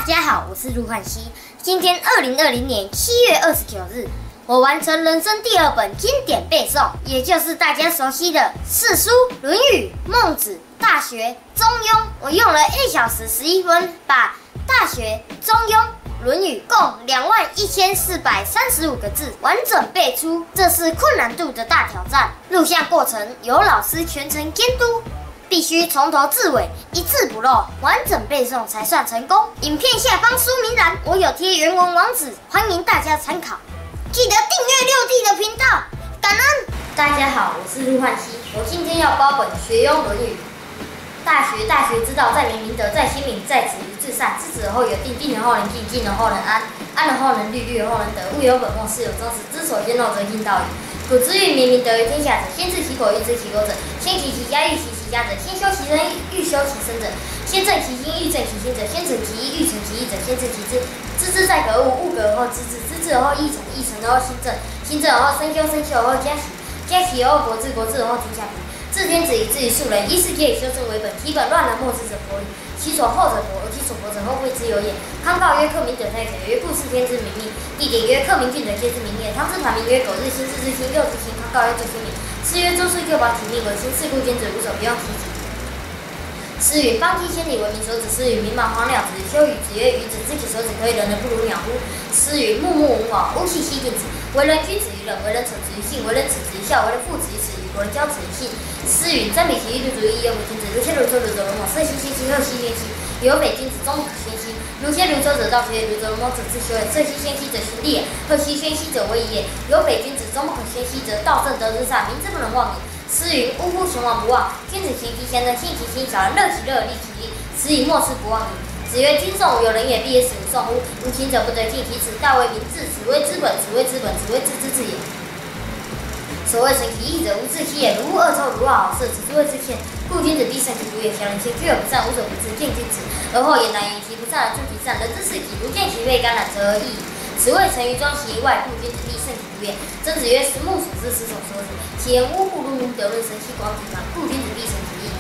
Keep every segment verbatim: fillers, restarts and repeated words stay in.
大家好，我是陆汉熙。今天二零二零年七月二十九日，我完成人生第二本经典背诵，也就是大家熟悉的四书《论语》《孟子》《大学》《中庸》。我用了一小时十一分，把《大学》《中庸》《论语》共两万一千四百三十五个字完整背出，这是困难度的大挑战。录像过程由老师全程监督，必须从头至尾一字不漏，完整背诵才算成功。影片下方说明栏我有贴原文网址，欢迎大家参考。记得订阅六弟的频道，感恩。大家好，我是陆汉熙，我今天要播本学优《论语》。大学，大学之道，在明明德，在亲民，在止于至善。知止而后有定，定而后能静，静而后能安，安而后能虑，虑而后能得。物有本末，事有终始，知所先後，则近道也。古之欲明明德于天下者，先治其国，欲治其国者，先齐其家，欲齐其家者，先修其身，欲修其身者，先正其心，欲正其心者，先诚其意，欲诚其意者，先正其志。知之在格物，物格而后知之，知之而后意誠，意誠而后心正，心正而后身修，身修而后家齐，家齐而后国治，国治而后天下平。治天子以至于庶人，一世皆以修身为本，其本乱而没之者，国矣。其所厚者薄，而其所薄者厚，未之有也。康诰曰：克明者泰者也，曰故事天之明命。地点曰：克明君者皆之明也。汤之盘铭曰：苟日新，日日新，又日新，康诰曰：作新明。诗曰：周师救薄其命为轻，是故君子无所不用其极。诗云：邦击千里为民所指。诗云：民茅荒鸟，子于丘与？子曰：予子知其所指，可以人而不如鸟乎？诗云：木木无毛，乌细悉近子。为人居止于冷，为人丑止于信，为人耻止于笑，为人富止于耻，与国人交止于信。诗云：瞻彼其利，不足一言，有匪君子。如切如磋者，如琢磨磨；色希鲜兮，赫希鲜兮，有匪君子，终不可鲜兮。如切如磋者，道学也；如琢磨磨者，自修也。色希鲜兮者，兄弟也；赫希鲜兮者，威仪也。有匪君子，终不可鲜兮者，道正德之善，民之不能忘也。诗云：勿呼雄王不忘，君子刑其贤而信其心，小人樂其樂而利其利，此以莫之不忘矣。子曰：今仲有人也，必也死无葬乎？无情者不得尽其耻，大為民治。此谓知本，此謂知本，此謂治之至也。所謂誠其意者，吾志希也。如恶臭，如惡好色，此之謂志欠。故君子必慎其独也。小人前居而不善，无所不至，見君子而後言難言，其不善而助其善，人之視己，如見其背，感染则而益矣。此謂誠於中，行於外，故君子必慎其獨也。曾子曰：十目所視，十手所指，其言污戶祿祿，德論神，其廣體盤，故君子必慎其意。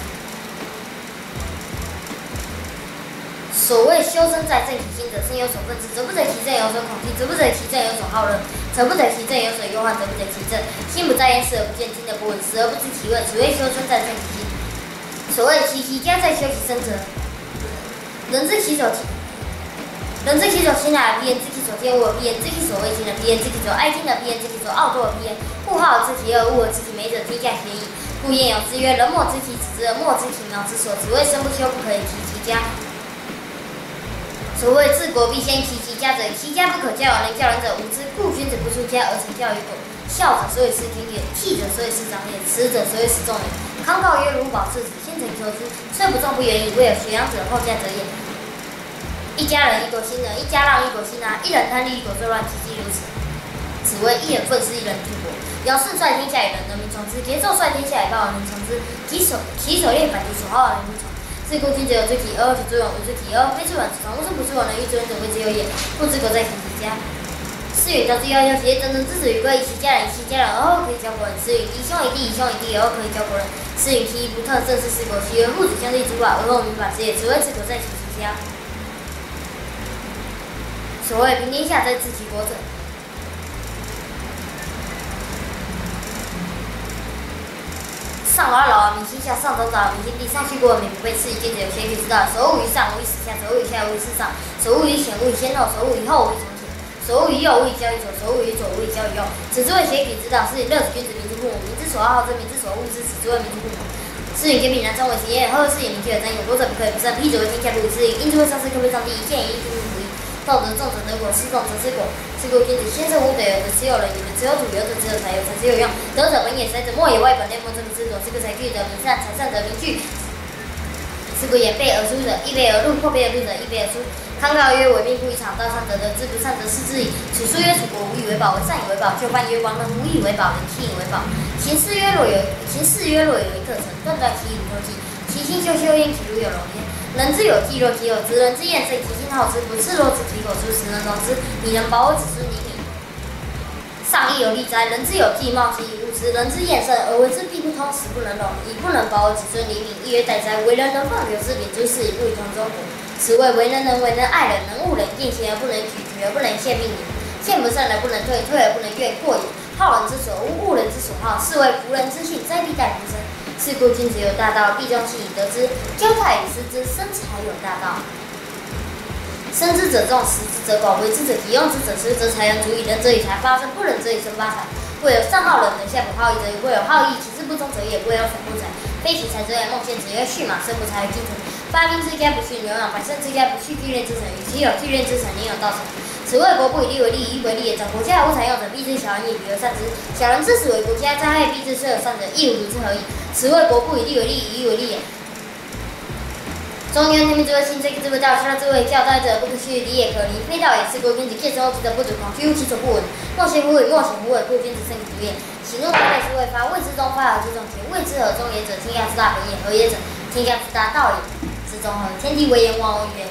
所謂修身在正其心者，身有所憤之，則不得其正有所恐懼，則不得其正有所好樂，則不得其正有所憂患，則不得其正。心不在焉，視而不見，聽而不聞，食而不知其味，此謂修身在正其心。所謂齊其家在修其身者，人知其所，人知其所親而不言，知其所厭惡而不言，知其所畏親而不言，知其所愛親而不言，知其所好惡而不言，故好而知其惡，惡而知其美者，天下鮮矣。故晏有詩曰：人莫知其子之，莫知其 苗之所，此謂身不修，不可以齊其家。所謂治國必先齊其家者，齊家不可教，而能教人者無知。故君子不出家而成教於國。孝者所以事天也，悌者所以事長也，慈者所以事眾也。康诰曰：如保赤子，先誠求諸，雖不中，不遠矣。未有學養者，後嫁者也。 一家人一國興仁，一家浪一國興安，一人貪利一國作亂，豈非如此？子謂：一人憤世，一人定國。堯舜率天下以仁，人民從之；桀纣率天下以暴，人民從之。其所，其所厭反其所好，人民從之。是故君子有知己而後己諸勇，有知己而後非諸勇，子從毋知不諸勇，能御諸勇者，謂之有也。故知國在齊其家。詩云：道之夭夭，其實真正之子於歸，以齊家人，以齊家人而後可以交國人。詩云：以兄易地，以兄易地而後可以交國人。詩云：其義不特，正是事國。其為父子兄弟之法，而後民法之也。此謂治國在齊其家。 所謂平天下在治其國者，上而老而民心下，上者長而民心低，上居高而民不卑，是以君子有先居之道。所惡於上，惡於始下；所惡於下，惡於始上；所惡於前，惡於先後；所惡於後，惡於從前；所惡於右，惡於交於左；所惡於左，惡於交於右。此之謂先居之道。是以樂此君子，民之父母。民之所好，好之；民之所惡，惡之。此之謂民之父母。 詩云：兼併難，終為行也。後世以明君而爭也。國者不可以不善，辟者為天下不以制也。應之謂上士，克備上帝，一見於義，君不疑。道德重則得國，事重則失國。是故君子先正乎德，有德才有人，有人才有土，有土才有財，有財才有用。德者本也，才者末也，外本內莫爭，不知國。是故才聚則民散，才散則民聚。是故言輩而出者一輩而入，後輩而入者一輩而出。 康诰曰：為命不宜長，道善則得之，不善則失之矣。楚書曰：楚國無以為寶，為善以為寶。舊半曰：亡人無以為寶，人妻以為寶。秦氏曰：若有，秦氏曰：若有一客臣，斷斷其乳頭其，其心休休焉，其乳有龍焉。人之有骥，若其有疾；人之厭惡，其心好之。不赤裸之皮口出，使人榮之，彼能保我子孫黎民。 上亦有例哉：人之有骥，貌其以物之；人之厭惡，而為之必不通，使不能榮，已不能保我子孫黎民，亦曰待哉。為人能放牛之，秉諸事矣，不與同宗。此谓为人能，为能爱人，能恶人，见贤而不能举，举而不能献，命人；见不善而不能退，退而不能怨，过也。好人之所恶，恶人之所好，是谓仆人之信，灾必待仆生。是故君子有大道，必将信以得之，交大以失之，生财有大道。生之者众，死之者寡，为之者急，用之者衰，则财源足矣。仁者以财发身，不仁者以身发财。故有善好人，等下不好义者也。故有好义，其志不忠者也。故有法不才，非其才者也。孟宪子曰：畜马虽不才，而精豚；发兵之家不畜牛羊，百乘之家不畜聚猎之成。与其有聚猎之成，宁有道成？此谓国不以利为利，以义为利也。长国家而无才用者，必自小人也，彼而散之。小人之死，为国家之害，必自虽有善者，亦无如之何矣。此谓国不以利为利，以义为利也。 中庸，天命之谓性，正气之谓道，修道之谓教。道也者，不可虚，理也可离，非道也。是故君子戒慎恶，己所不足，广居乎己所不能。莫先乎也，莫显乎也，故君子慎其独也。喜怒哀乐之未發，未之中發而皆中間，未之和中也者，天下之大。和也者，天下之大。道也，之中和。天地为言，王为源。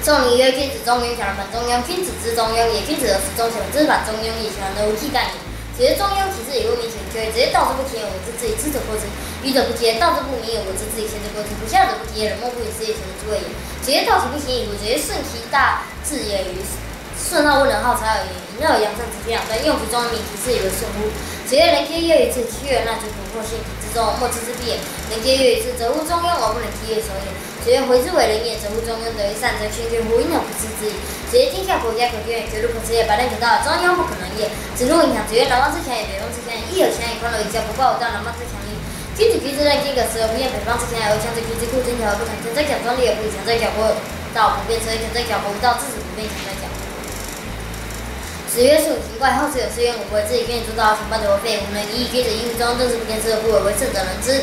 仲尼曰：君子中庸，小人反中庸。君子之中庸也，君子而事中，小人之反中庸也，小人而為器官也。 子曰：中庸，其志也，不明顯，其為也。子曰：道之不前，有我之志也，知者過之；愚者不解，道之不明，有我之志也，賢者過之；不肖者不決，冷漠不言，斯也，賢人之謂也。子曰：道其不行，以無。子曰：順其大志也，於順好惡能好才也，以樂揚善之天兩端，用其中而明其志，以為順乎。子曰：人皆樂於志，其樂亦於中乎？或陷其志中，莫知之必也。人皆樂於志，則乎中庸而不能其樂所也。 子曰：回之為仁也，則乎中庸，德於善，則先居乎，因而不自知矣。子曰：天下國家可居，遠絕路可知也，百人可到，中庸不可能也。子路問強。子曰：南方之強也，北方之強也，一而強也，寬而易交，不暴而不躁，南方之強也。君子居之，任謙而不失，和不厭，北方之強也。而強者居之，固堅強而不強，強者強，中立而不侮，強者強，不躁不變，所以強者強，不躁，至死不變，強者強。子曰：士乎其外，好事有司焉，無不為之矣。君子之道，合乎中道，無為非，無能為義。君子喻乎中，正之不堅，失而不為，為聖者能之。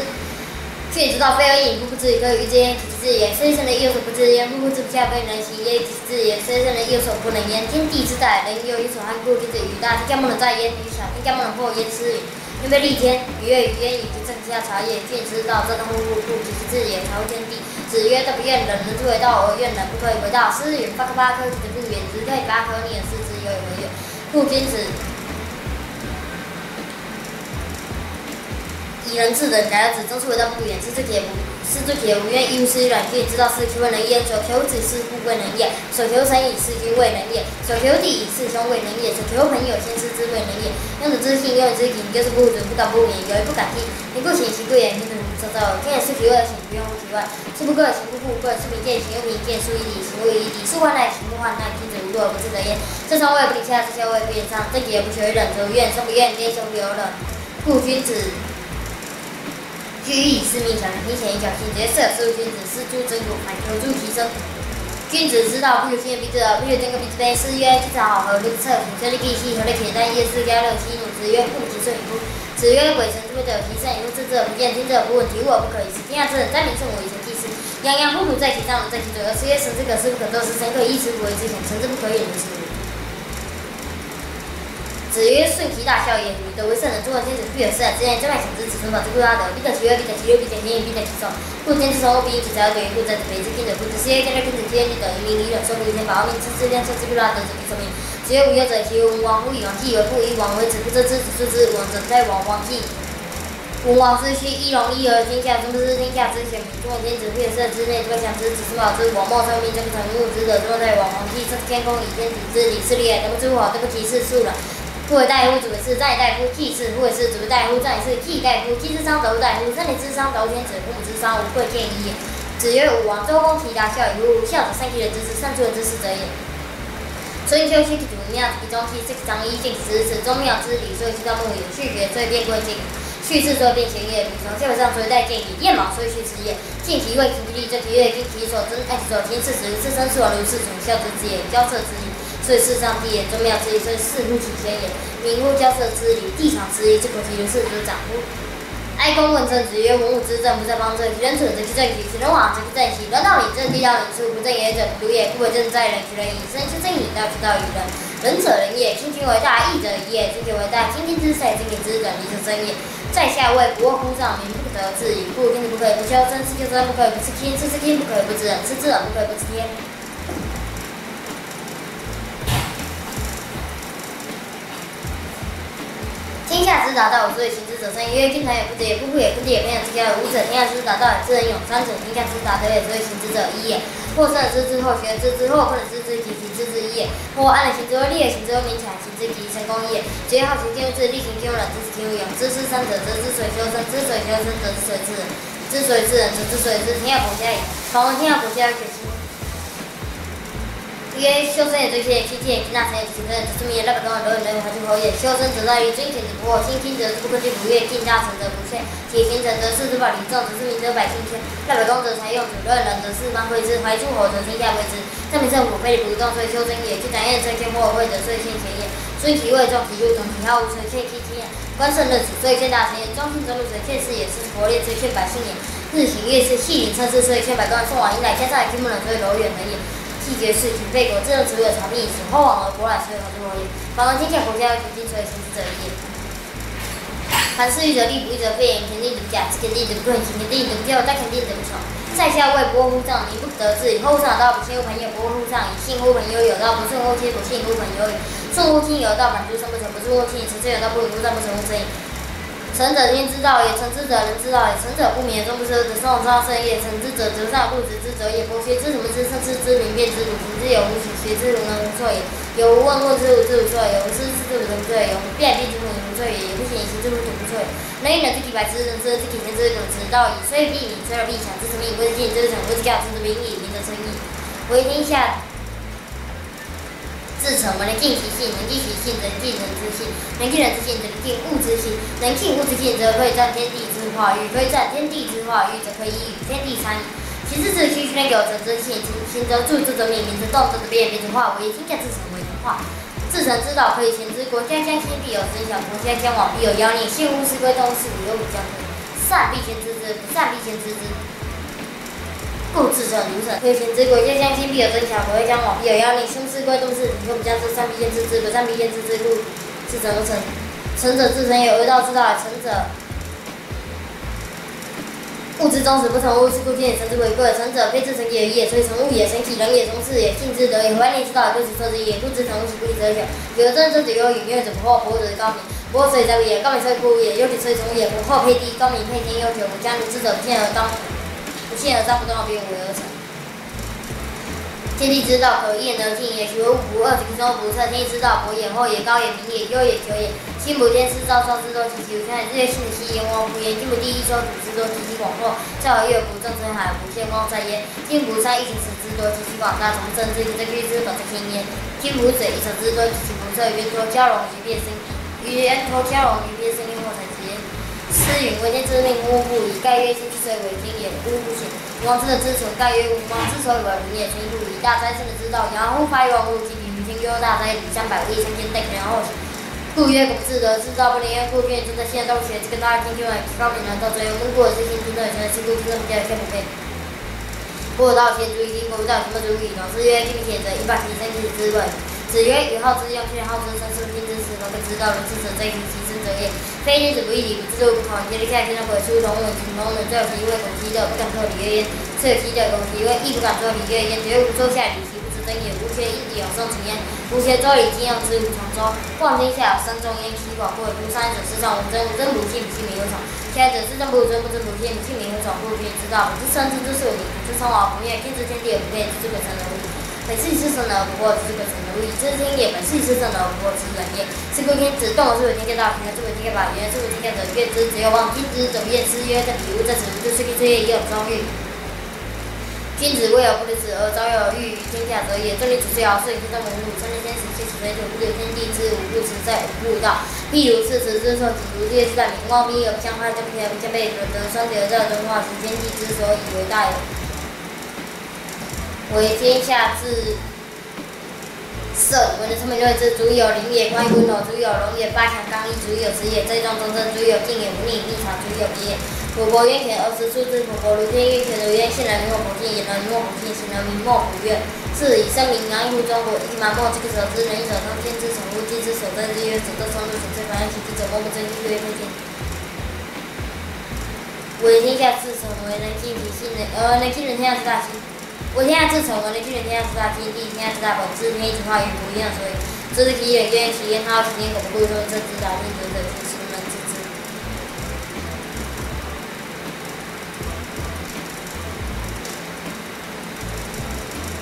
君子之道非惡，不惡不作，可與為之。義者不自知也，非聖人之義，不自知也，不惡不作，不能行也。義者不自知也，非聖人之義，不能行也。天地之大，人有一所安，故君子與大天下不能爭焉，與小天下不能破焉，斯與？願非利天，與樂與焉，與其正天下察也。君子之道，正當乎物，故其其志也，察乎天地。子曰：道不厭人，人之為道，我樂人，不可以為道。斯人不可八科，其德不言，子不可八科，寧而事之，有為也。 故君子以仁至德，改而止眾，是為道不古也。是故其德也，是故其德也，無怨亦無失，亦無怨矣。君子之道，是其物能也。所求乎子以事父，未能也；所求乎子以事父，未能也；所求乎朋友以事兄，未能也；所求乎朋友先失之，未能也。庸者之信，庸於之矣。人皆說不如己，不敢不言，有為不敢聽。人不行，其不言，不如己所造也。天也，是其物，而行不悖乎其外。 事不各，行不复不，事平見，行不平見，事異理，行不異理，事患難，行不患難。君子無過而不自得焉。正當為不凌下，正下為不言上。正己而不求於人，則無怨；人不怨，天下不有人。故君子居於義，事明小人，行險於僥倖。子曰：士者，事乎君子，是諸整古，反求諸己身。君子之道，不求其言，必自耳；不求天高，必自卑。是謂君子好合，不自側，窮則利避，合則利己，但易得志，家樂其樂。子曰：不可及舜矣乎。子曰：鬼神 之謂者，其神也，不至，至而不見，聽之而不聞，體無而不可言，使天下之人，災民聖母，以成祭祀。洋洋乎如在其上，如在其左右。是謂神之格，是不可多，是神可以一之，不為之，可成之不可也，如是。子曰：順其大孝也，與德為聖者，諸惡天子，不可有司也。子曰：周邁、強之，子孫保之，故大德。彼得其一，彼得其二，彼得其三，彼得其四，故天之上，惡不淫，其財無土也。故宰者，北之，近者不知。是謂天之君子，居天地，德於民，禮樂所不與，天法無名，知之，天下之，故大德者，必受命。子曰：無有者，其為文王乎？以王祭，以為父，以王為子，不爭之，子叔之。武王者，不在王，王祭。 文王之兄，一龍一兒，天下之，不知天下之先民，眾天子，不可有司也。子內不可強之，子孫保之，王莫受命，政不成，民不治，德之莫在王，王祭，上至天，功於天，主之禮，是禮也。德不出戶，德不其次，是乎人，不為大乎？主為次。戰以大夫，祭次，夫為次。主不大乎？戰以次，祭大夫，祭之昌，德乎大乎？戰年之昌，德乎天子，父母之喪，無貴賤矣。子曰：武王周公，其大孝矣乎！孝者，善繼人之志，善出人之事者也。 春秋，先繼祖，明其宗室，次其長幼，見其子，始終妙之。禮，是謂先到父母也。序爵，是謂變貴賤也。序次，是謂變賢也。比從下為上，是謂待賤也。燕毛，是謂畜之也。敬其位，行其禮，追其樂，經其所，遵，愛其所。行四子如，次生四王如，次子如，孝之至也，交涉之矣。是謂事上帝也，終妙之矣。是謂事乎其先也，明乎交涉之理，地長之矣。是國其如是，如長乎？ 哀公問政。子曰：文武之政，不在邦者，其人者，則居政矩；其人往，則居政期。人道禮，政地道禮，是謂不政也者，不獨也。故為政，在於人，取人以身，修身以道，取道於人。仁者仁也，親情為大；義者仁也，親賢為大。親親之，在於親鄰之，遠離者生也。在下謂：不惡乎上，民不可得而治矣。故君子不可以不修身，事修身不可以不事親，事事親不可以不知人，失之耳不可以不知天。天下之大道，无所谓行之者三也：曰：兼谈也，不止也，不พู也，不立也，不言者，其乐也。舞者，天下之大道也，知人也，有三者。天下之大德也，所谓行之者一也。或生而知之，或学而知之，或困而知之，及其知之一也。或安而行之，或立而行之，或勉強而行之，及其成功一也。子曰：好行近乎至，力行近乎仁，及子其所由也。知之，三者，哲之所以修身，之所以修身者，之所以知人，之所以治人，哲之所以治天下國家也。反問：天下國家有幾千 曰：修身也，追求也，親近也，近大成也，及行成也，則知名也。賴百工而羅也，能於懷諸侯也。修身者，在於尊前者不惑，親近者，不可近不悅，近大成者不見，及行成者，視之不保，禮之重者，知名者，百姓見。賴百工者，察用者，羅也，仁者，四方歸之。懷諸侯者，天下歸之。正名聖父，非禮不如眾，所以修身也。居長幼者，所以見或為貴者，所以見賢也。尊其位，重其路，重其好惡，所以見 親也。觀聖任者，所以見大成也。忠信周密者，所以見事也。視其國烈，所以見百姓也。日行夜事，夕凌晨時，所以見百官。宋王以來，江山而今不能，所以樓閣能也。既絕世，群廢國，至中則無有，朝廷已死，後王而國來，所以懷諸侯也。反問：天下國家有幾千，所謂行之者一也。凡事義者利，不義者廢。言權利者不假，執權利者不混，行權利者不剽，大權利者不窮。 在下謂不惡乎丈，民不得志矣。惡乎上而大，不信乎朋友，不惡乎上矣，信乎朋友有道，不信乎親，不信乎朋友矣。順乎親有道，反諸身不成，不順乎親，成身有道，不與乎丈，不成乎身矣。成者天之道也，成之則人之道也。成者不明而終不知，不知者終不知，終者不知聖也。成之則德上不如，執之者也。博學之，神不知；慎思之，明辨之。魯秦之有無？魯學之，無能無錯也。有無問，問之無知，無錯也。有無師之，知之無錯也。有無辯，辯之無無錯也。有無行，行之無徒，無錯也。 能以仁者，知己百之；能知人者，知己千之。古之道也，雖隱未明，雖有未彰，知人者，明之未顯。知之者，明矣。故知教，知之明矣。明則生矣。為天下至誠，惟能盡其性。能盡其性，則能盡人之性。能盡人之性，則能盡物之性。能盡物之性，則可以戰天地之化育。可以戰天地之化育，則可以御與天地參矣。其次，致其心。能久，則知其性。行，行則住，住則明。明則動，動則變。變則化。為天下至誠，惟能化。 至誠之道，可以全知。國家將興，必有爭祥；國家將亡，必有妖孽。信乎斯歸，動乎斯理，有物將出。善必先知之，不善必先知之，故至誠如誠。可以全知。國家將興，必有爭祥；國家將亡，必有妖孽。信乎斯歸，動乎斯理，有物將出。善必先知之，不善必先知之，故至誠如誠。誠者至誠也。為道之道也。誠者 物之終始，不誠勿擾，是故天也。誠之為貴也。誠者，非至誠也已也，所以誠勿也。誠己仁也，忠事也，信之德也，合萬念之道也，不取錯之也，故至誠。勿取其所以也。有為者仁，者不惑，不惑者高明，不惑者有才乎也。高明所以不忽也，有取所以誠乎也。不惑配地，高明配天，有求無間。無知者不信而張，不信而張不動，而必無為而成。 天地之道，可一言而盡也。其為物不二，其深惡不測。天地之道，薄也，厚也，高也，明也，幽也，久也。心不天之道，造之多，其極無窮也。日月星辰，其興亡乎焉。天不地之道，主之多，其極廣闊。造河域而不盡，成海而不限，無外也。天不山，一城池之多，其極廣大，總不勝之。不爭區，一城之廣，則千也。天不水，一城之多，其極不測。源頭交融，源源不絕，生矣。源頭交融，源不絕，生矣，莫采集。 斯云：為天之命，忽忽忽矣。蓋曰：先知所以為天也，忽忽顯。吾往之則之存，蓋曰：吾往之所以為靈也，存乎吾矣。大哉聖人之道也！忽發於吾，忽忽既彼，於天，曰：大哉！彼三百無一生天，但其然後行。故曰：古之則知道，不能言。故今也正在現在，道不取，知更大，見見為高明，道者有目，故而知興，聽者有情，是故聽眾不見，聽眾不聽。 不可道其言足以聽，不可不道其不足以聽。子曰：今彼顯則以報其身，其子之為。子曰：予好之，用去年好之，三四五聽之，十方不知道。如是者，則於其身者也。非天子不異禮，不制度不勍。天下聽眾不為，是故同物，同物能奏其意，謂恐其樂，不敢奏禮樂焉。是謂其樂，恐其樂，亦不敢奏禮樂焉。子曰：吾簌下禮，其不足爭也。吾簌殷禮，有上存焉。吾簌周禮，今用之，無從周。望天下有三眾焉，其廣不為乎？上焉者，是眾無爭，無爭不入牝，不牝民乎冢。 下焉者，是眾不爭，不爭不入牝，不牝民乎冢。故不牝之道，不自勝，自自是為靈。不自稱王而不贻，不自稱天地而不悖，知之可成而無已。本是以至誠而不惑，知之可成而已。知之天也，本是以至誠而不惑，知人也。是故天子動而不為天下道，行而不為天下法，言而不及天下者，不見之。子游王聽之則不厭，師曰：在彼無，在此無，在社稷之業，已有朝晫。 君子威而不凌遲，而朝有晖於天下者也。仲尼子，雖遠好，斯遠近，眾人睚眺。參天千尺，積其所以土，不可入天地之無，不可入地之無，不可入道。譬如赤子之所以居，不入月之大明。無為而不將晖，將平而不將悖，不得相疊而在，不得相化。此天地之所以為大也。為天下至 聖，惟能稱名論姓，足以有靈也，寬以分羅，足以有容也，八強剛毅，足以有直也，栽贓周正，足以有徑也，無佞以侞察，足以有別也。吐蕃冤犬而時，出之吐蕃，如天怨犬如淵。信而名莫否信，言而名莫否怨，是以聲名揚乎中國。一群蠻莫之可知，能一手通天之，成乎今之所爭之。曰：者爭，爭之所爭，非凡。怨其疾者，莫不爭。怨之則非天。為天下至誠，惟能盡其性，惟能盡人天下之大興。 為天下至誠，惟能盡人天下之大興，立天下之大本，知天地之化育，不異象，所以知之。其遠，其淵，其淵浩，其淵廣博，故不可不知。正之大興，者之大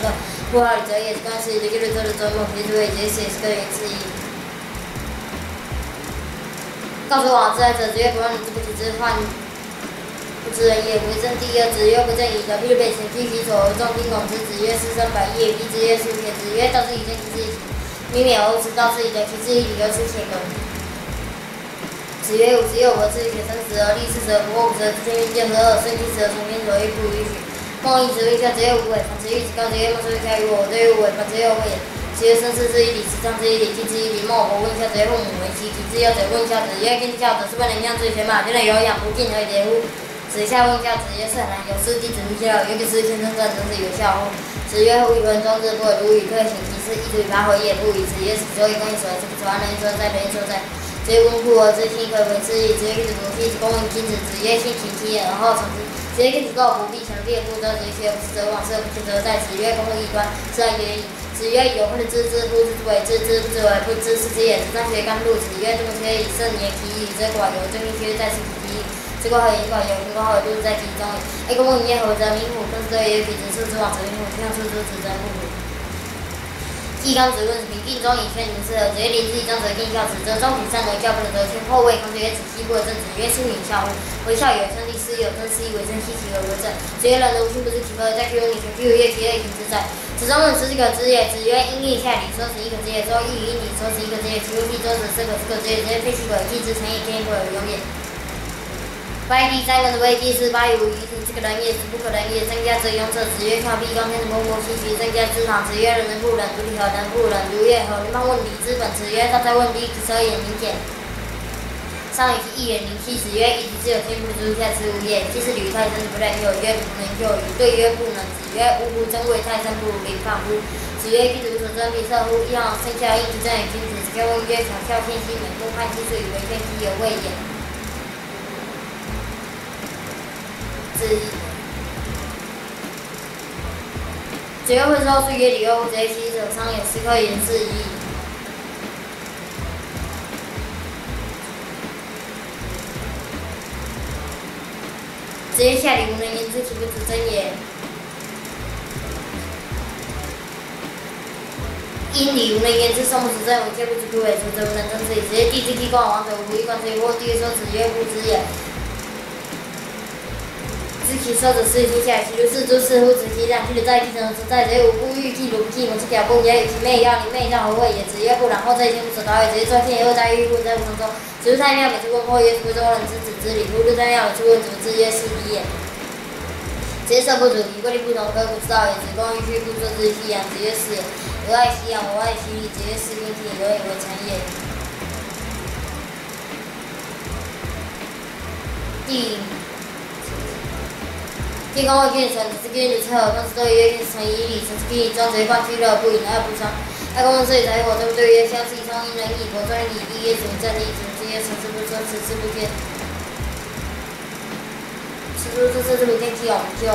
个，不好的哲也是，但是这个宇宙的周末，其实也是个人之一。告诉我，在这只有不让你不知之患，不知人也为正第二，只有不正义的，必被前去其所而众听懂之子曰四三百业，必之曰数天子曰道之以见其自己，明明而知道自己的其自己理由是显然。 子曰：吾子有我之学生子而立，四子而不惑，五子而知天命，六子而圣其子而从天所欲不逾矩。孟子云：下子曰无为，樊子于子告之曰：孟子云：下于我，我对于无为，樊子曰无为也。子曰：生之以礼，死葬之以礼，祭之以礼。孟子问下子曰：父母为其疾之要者，问下子曰：天地之大，子不能量之，犬马皆能有耳，羊不尽可以言乎？ 子夏问下子曰：是何难？有司弟子乎？其老有子，其兄长子，子夏乎？子曰：无与伦，庄子不为。如与退行，其次亦足以拔河，亦不与。子曰：是所以刚毅所来，是不所安然，因所在，本因所在。子曰：温故而知新，可以为知已。子曰：君子不器其功而近之。子曰：信其其言而後成之。子曰：君子道不必強，必有故。子曰：不知者往，是谓不仁者待。子曰：公無異端，是然也已。 子曰：有朋自知之，不知為知之，不知為不知，是知也。子張學甘入。子曰：仲丘以圣言其語，則寡尤。仲丘在，是其其語，則寡何以寡尤？今寡何入哉其中矣。哀公問曰：何者鳴乎？孟子問曰：曲直出之，枉者鳴乎？曲項出之，直者不乎？季康子問：平靜中以謙如是何？子曰：臨之以正者見笑，止則中，平善而教不仁者謙。後謂康子曰：子奚不為政？子曰：叔矣，笑乎！為孝有兄弟，師有曾，師亦為政，奚其為不仁？子曰：仁者無信，不知其何，在譬如女權，譬如樂，其樂亦可知哉。 子張問：孰其可知也？子曰：殷殷下禮，說此亦可知也。周亦殷禮，說此亦可知也。其夫既周子，孰可知可知也？子曰：非其可，既之，成也，見也，不可為，有也。八第三個子謂季氏：八於無與，子可忍也，孰不可忍也？曾家者，勇者。子曰：下必剛，天子不無欺徐。曾家之堂。子曰：仁人不仁，如禮何？仁不仁，如樂何？劉邦問禮之本。子曰：大哉問！彼其所以然明顯。 上與其異，遠離其。子曰：一子之有天，不如下之無也。季氏禮於泰山，子不能久。曰：子不能久矣。對曰：不能。子曰：吾不爭，謂泰山不如臨放乎？子曰：君子無所爭，必色乎？一方生下應之，正與君子。子夏問曰：巧笑纖兮，美乎？泅溪水以為纖兮，有謂也。子，子曰：未之後，是以禮樂乎？子夏其所傷也，斯可與人事矣。 子曰：下禮，吾能言之，其不足爭也。殷禮，吾能言之，上不足爭，為下不足苦也，足者不能爭之矣。子曰：帝之既冠，王者無不欲冠之矣。或帝曰：說此，曰：不知也。 知其所以然，是以天下也。其如是，知是乎？子夏其子，在其人，子夏在。子曰：吾不欲祭如，不祭母之甲，不也與其妹，與鄰妹，奈何？謂也。子曰：不然。或者，天不可達也。子曰：作篆也，或哉，欲乎？在吾胸中。子路太庙，每出問，或曰：孰謂中人之子之禮乎？路太庙每出問，子不知，曰：是彼也。这三部作品各有不同，可不知道也只光一句不做自己信仰，只有是我爱信仰，我爱信仰，只有是命题，我也会参与。第，第一个我给你传，这个你最好，但是都有一点诚意，这个装着一罐俱乐部，然后不上，那公司也才我，对不对？也相信上一人一国，专利第一，什么战力，什么这些，什么不说，什么不见。 是不是这是这个天气哦？就，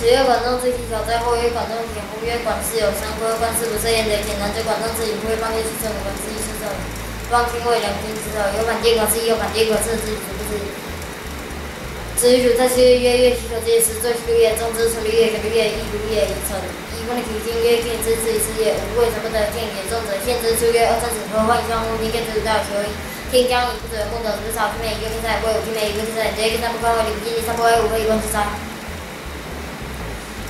只有管仲最近小灾祸，有管仲解惑，有管仲有三科，管仲不是也得简单，就管仲自己不会半夜去这种管自己是这种，望天未良君之后，有反见管自己，有反见管自己，是不是？ 子欲主在其曰，曰其所居之，作其六也，纵之，成六也，九六也，一六也，一成。一分其进，曰进之，至于至也，无不为成不得，进也。纵者，现之，出曰，二三子，何患相互，天见之，与道求也。天将以不足为功德，子不察其美，以为天才，不为吾天美，以为天才，子曰天才不可为礼，不敬礼，三不为五，何以观之哉？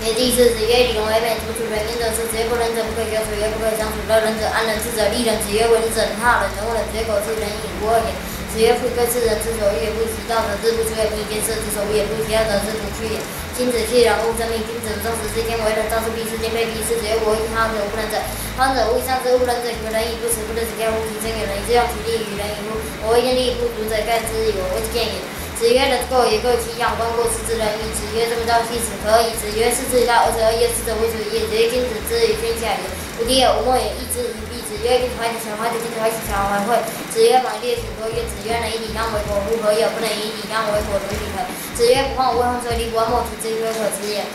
第四，子曰礼仁为美，子不处人言者是，子曰不仁者不可久处，曰不可相处，乐仁者安仁，智者利仁。子曰为仁者能好仁，能恶仁。子曰口出仁，饮无二也。子曰富贵自仁，知所欲也不取，道得之不出也不以见次，知所无也不取，道得之不去也。君子器人，勿正命。君子不正直，是以天为仁，道之必失，兼备必失。子曰果惡近好者，惡不仁者，好者无以善之，恶不仁者何仁以不辞？不仁者見乎其真，有仁以自用其力，與人為乎？我為天地不足者，蓋之與我為之見也。 子曰仁者，過也，各有其樣，觀過失之仁矣。子曰正之道，棄之可矣。子曰失之以道，惡者惡也，智者為之也。子曰君子之於天下也，無敵也，無謀也，異之與備。子曰君子懷其才，懷德；君子懷其才，懷惠。子曰反以利而取乎？子曰能以禮讓為國乎？何有不能以禮讓為國如禮何？子曰不患無位患衰，禮不患莫其之，非可恥也。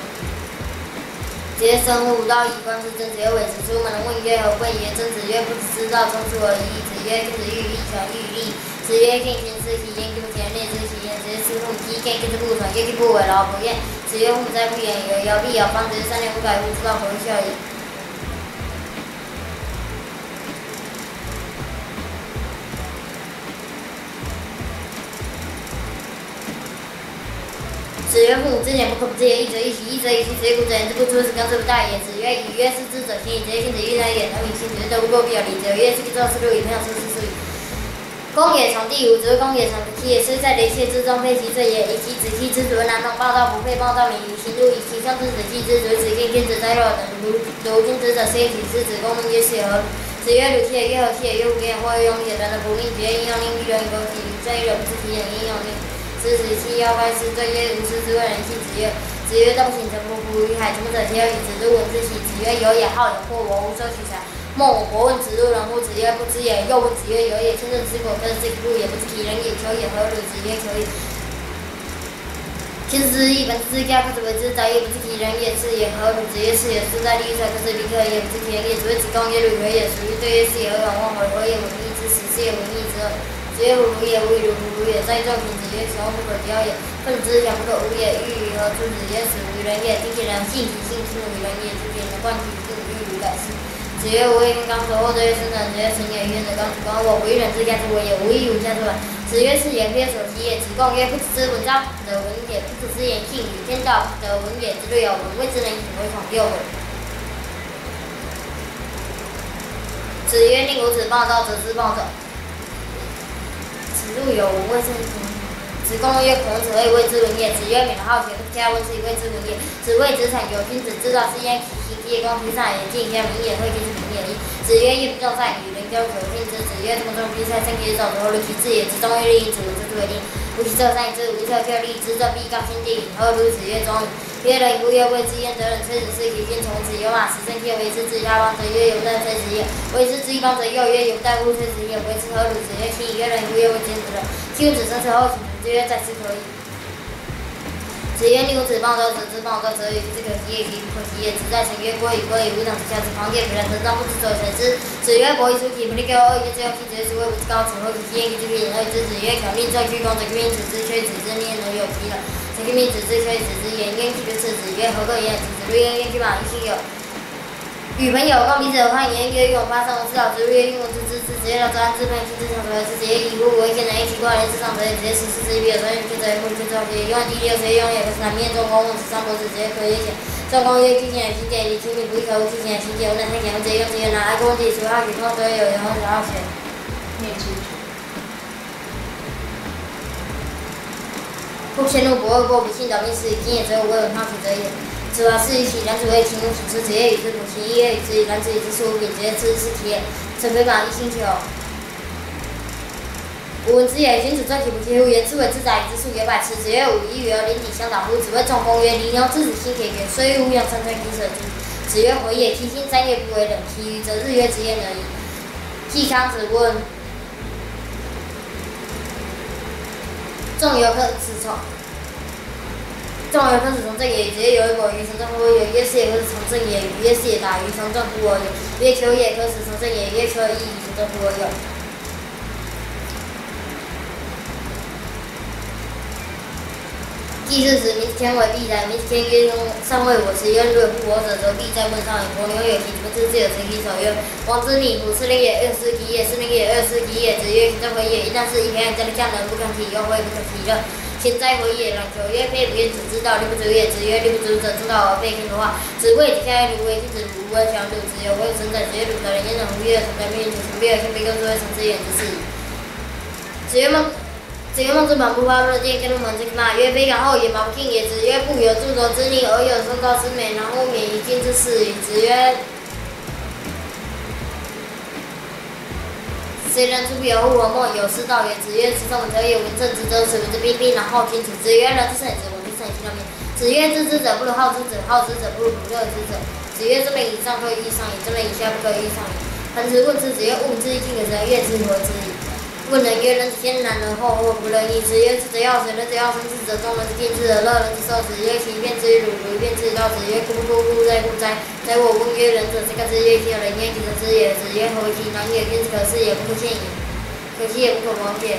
子曰生乎吾道，以觀之。曾子有子出門問曰：「何不奔？」曾子曰：「不止之道，衝出而已矣。」子曰：「君子喻於義，小喻於利。」子曰：「見賢思齊焉，君不見仁，內思齊焉。」子曰：「子乎！其見，見之不傳，見之不為，然後不見。」子曰：「父母災，不遠遊，有遙必遙方。」子曰：「三年無改乎？吾道可笑也。」 子曰：「父母之言，不可不知也。義者亦喜，義者亦親。子曰：『古者言之不出，是剛之不待也。』」子曰：「已曰失之者親矣。」子曰：「君子喻於義，遠人以親。子曰：『德無過，必有鄰。』」子曰：「有一說一，作是不如，以朋友失失疏矣。」公也，長弟乎？子謂公也，長子期也。是謂在雷泄之中，非其罪也。以其子期之，子為南農，暴稻不配暴稻米，與行路，與其鄉之子繼之。子為子見，見之哉若等。如，如今子者雖與子公問曰：『是也何如？』子曰：『如其也。』曰：『何其也？』曰：『吾給也，或曰：『永也。』短者不命。子曰：『應用令，必留於公器。』與饌欲留，不知其人也，應用令。』子子期邀饌師，饌曰：『吾師之謂仁信。』子曰，子曰：「道不行，誠不浮於海。」沉木者皆有矣。子都聞之喜。子曰：「有也，好也，或我無收其才，莫我不問子路仁乎？」子曰：「不知也。」又問子曰：「有也，千乘之國，可知其路也，不知其人也，求也何如？」子曰：「求也。」 千乘之驿，百車之家，可知為之，達也，不知其人也，至也何如？子曰：至也。斯在利於財，可知彼可也，不知其人也。子謂子貢曰：如何也？子路對曰：是也。何以遠望？何以為驿之始？是也為驿之耳。子曰：胡如也，吾與如胡如也，在于仲庭。子曰：其木不可雕也，凤之翔不可舞也，驿於何處？子曰：始於人也，聽其人，信其信，信乎其人也，知其人，貫其性，驿於改之。子曰：吾謂天罡所或。周曰：生者。子曰：成也。於人者，剛乎？子曰：我不欲人之家之為也，吾欲與人之家之為。子曰：是也。非所希也。子貢曰：不止之文章 得文也，不止之言信矣。天道不得文也，子路有聞，謂之能行，惟恐六耳。子曰：寧無子暴躁，則之暴躁。子路有聞，謂之能行。子貢曰：孔子何以謂之文也？子曰：敏而好學，不加問之以謂之文也。子謂子產有君子之道，是焉其行，其言觀其善也，見其明也，會其知明也。子曰：業不盡善，與人交久，信之。子曰：眾中必塞，勝其所，何如其至也？子貢曰：利人者有之，是謂利。 無其政，善於治。無其策，勼於利。知政必剛，先帝隱。何如？子曰：忠矣。曰：仁矣乎。曰：未之。焉得仁。崔子事其君，重子有馬，使政皆為之。至於他邦，則曰：由待崔子也，為之。至一邦，則又曰：由待乎崔子也，為之。何如？子曰：其已。曰：仁矣乎。曰：未之。焉得仁。其君子臣，是後其族。子曰：在之可矣。 子曰：寧無子暴躁，則之暴躁，則與之可及也，及不可及也。子在成曰：郭矣，郭矣，吾等直轄之旁界，毘壇陳桑，不知所誰之。子曰：伯夷叔齊，不亦樂乎？二月之後，其子曰叔衛，五子高子，何其居焉？及之必隱。二月之子曰敨命，坐居宮，則居命取之，丘以取之。命人有疾耳，則居命取之，丘以取之。顏淵居不次。子曰：何各顏爾？子路曰：淵居馬，一心有 與朋友共彼此而歡顏，曰：與我發散，無事老之。路曰：運無知之。子曰：老之安之，朋友親之，長所為之。子曰：已乎。吾為天人，一其孤，而人之上者也。子曰：始，失之以彼耳。長遠，不見者也。目，不見者後。子曰：永遠，第一，有誰？永也。可使男明，眾公問。子上伯子。子曰：可也。子貢曰：居簡而行簡，以求名。不亦可乎？居簡而行簡，吾乃太簡。文子也。晏子曰：難。哀公問子以叔，好學，或者有仁，或者好學。 晏子。天路不会过，不信倒命是一定也只有我有那选择也。主要是一起男主为情路请出职业与之母亲，一月与之男主与之书，并职业之事体验，准备榜一星球。吾闻之也君子传体不贴乎言，自为之宰与之数也百尺，子曰五一于而邻里相打乎？子谓仲弓曰：林由之子心铁也，虽无养成传其者足。子曰回也，其心战也不为冷，其余则日曰之焉而已。季康子问：仲由可使从 仲由可使从政也？子曰由与否于从政乎我有？曰师也可使从政也，曰师也达于从政乎我有？曰求也可使从政也？曰求亦与从政乎我有？季氏子民子骞为必宰，民子骞曰：上未我时，曰：如有不我者，则必在问上也。伯牛有其子，不知之，有成其首。曰：王子闵乎？是人也，乐师及也。是人也，乐师及也。子曰：贤哉回也，亦当是一篇，将来将人不可及，有悔不可及了。 贤哉回也，冉求。曰：非吾言者，子之道，力不足也。子曰：力不足者，中道而废天的化。子谓子夏曰：如为君子，如吾而小人乎？子有回乎？神哉。子曰：鲁则人焉能乎？曰：臣在命令者，臣必而先卑躬，是谓常之也。子是。子曰：孟子，子曰：孟子，蛮不发不仁，见入门之马。曰：非敢厚也，马不进也。子曰：不有诸侯之令，而有周朝之美，然乎免于今之事矣。子曰： 谁能出必由乎？我莫有是道也。子曰：子仲则也，闻政之则始，闻之兵兵，然后听从之。子曰：乐之甚矣，子，我之甚矣，其道明。子曰：知之者不如好之者，好之者不如不乐之者。子曰：周人以上可以易上矣，周人以下不可以易上矣。樊迟问之，子曰：物之以亲可成，乐之以和之矣。 问仁曰：仁者先仁，仁者后和，不仁矣。子曰：智者乐，仁者乐，仁者乐，仁者乐，仁者乐。子曰：仁者乐，仁者乐，仁者乐。子曰：其变之于鲁，鲁其变之于道。子曰：故不故乎哉，故哉哉。我問曰：仁者，誰可知也？其所以仁也，其所知也。子曰：何為其然也？君子可視也不可見也，可欺也不可亡也。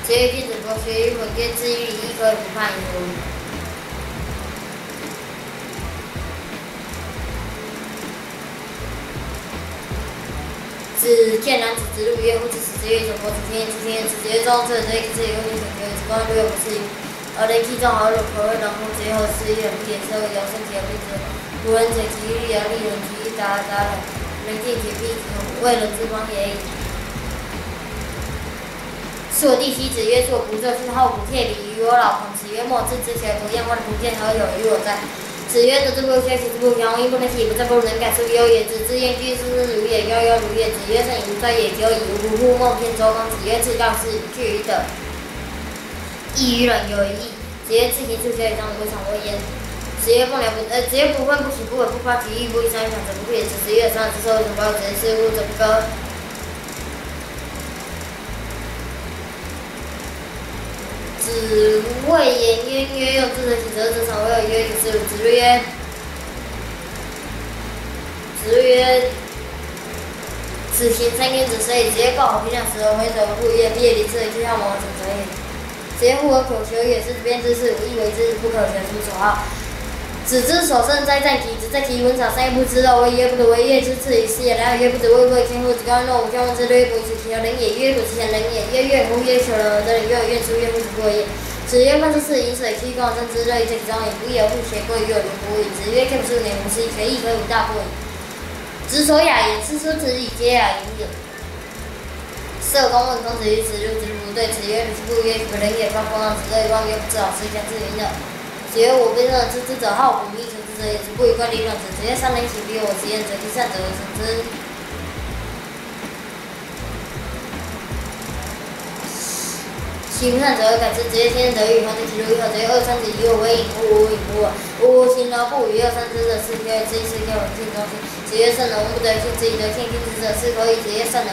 子曰：君子不可學於本，見之於理，亦可與不判也。 子建然子之路曰：夫子始，子以九国之天，之天也。子子曰：庄周者，周之子也。问之，子曰：子公，周有不是矣。而人既庄，何可謂然乎？子曰：何時與人不也？是謂堯舜其而兵之，不仁者其力而力，仁其力達而達耳。人敬且必從，謂仁之邦也已。 是我弟兮。子曰：是我不作，是好虎。退礼于我老朋。子曰：莫之。子且不厌。万不见，何有于我哉？子曰：得之不如失，失之不如強，因不能取，不戰不能改，是謂有也。子之燕居，斯斯如也，夭夭如也。子曰：胜矣，无衰也，久矣，无不乎？孟见周公。子曰：至道是与智，喻于德，亦于仁，有仁义。子曰：至行速，久矣，长矣，为上，无为焉。子曰：不能不，呃，子曰：不愤不启，不悃不发，其义不依，三于法者，不可也。子子曰：有三者，知錯，惡者不暴，止於事，惡者不歌。 子谓颜渊曰：用之则行，止之则善，为有余而求之乎？子路曰，子路曰：此行三千里，谁与？子曰：抱虎皮囊，始而回首，不亦乐乎？必也。临之则退，好謀而成，者也。子曰：护而可求也，失之便知是矣，勿为之不可求，徒所好。子之所勝，哉戰其，子戰其文少，三月不知道，為也不得，為也不知次於斯也。然後曰：不知，謂不可見乎？子高曰：若吾將問之，若曰：古之其何仁也？曰：古之賢人也。曰：樂乎？曰：求仁而得仁。曰：我願出，樂乎？子不可也。子曰：飯之賜飲水，其樂而稱之，樂亦在其中矣，不亦樂乎？其樂不可與我同乎矣。子曰：見不識吾年乎？是以其樂亦可與吾大過矣。子所雅言，斯出自於其雅言也。 社公問孔子於子路，子路不對。子曰：魯之不與，樂乎？不仁也。邦不讓，子樂也。邦曰：不知好施，強自民耳。子曰：吾輩中有知之者好虎，亦求之者也，子不與怪力亂者。子曰：三人行，必有我其二者，其善者而從之，其不善者而改之。子曰：先生者與，還則其路於何？子曰：惡三子以我為隱乎？吾隱乎我，吾行而不與惡三者，是可惡。知一是可惡，人盡忠心。子曰：聖人無不得而見之，以德見仁者，是可矣。子曰：聖人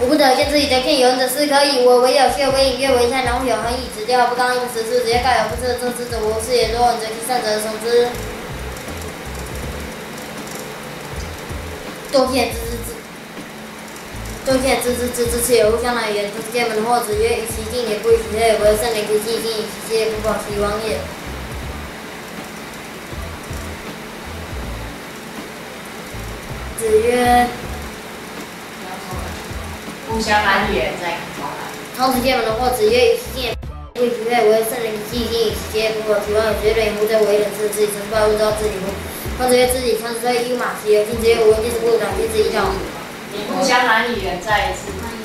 無不得而見之，以德見仁者，是可矣。我為有許而為隱，越為善，然後有恆矣。子曰：不剛，亦不實，是謂子曰：告有不知而作之者無，是也。多聞者其善者而從之，多見而知之，知，多見而知之，知之者也。故鄉人有言：童子見門，或子曰：與其進也，不與其退也。不若聖人，其進已，與其進也，不保其亡也。 子曰：故鄉難與，人在其中矣。童子見門，或子曰：與其進也，不與其退也。不若聖人，其進已，與其進也，不保其亡也。子曰：人也乎？在我與人，是謂子之不教，問之，知之矣乎？孔子曰：知矣，常識推，一無馬蹄。子曰：吾聞見之不可迥，見之以道。故鄉難與，人在其中矣。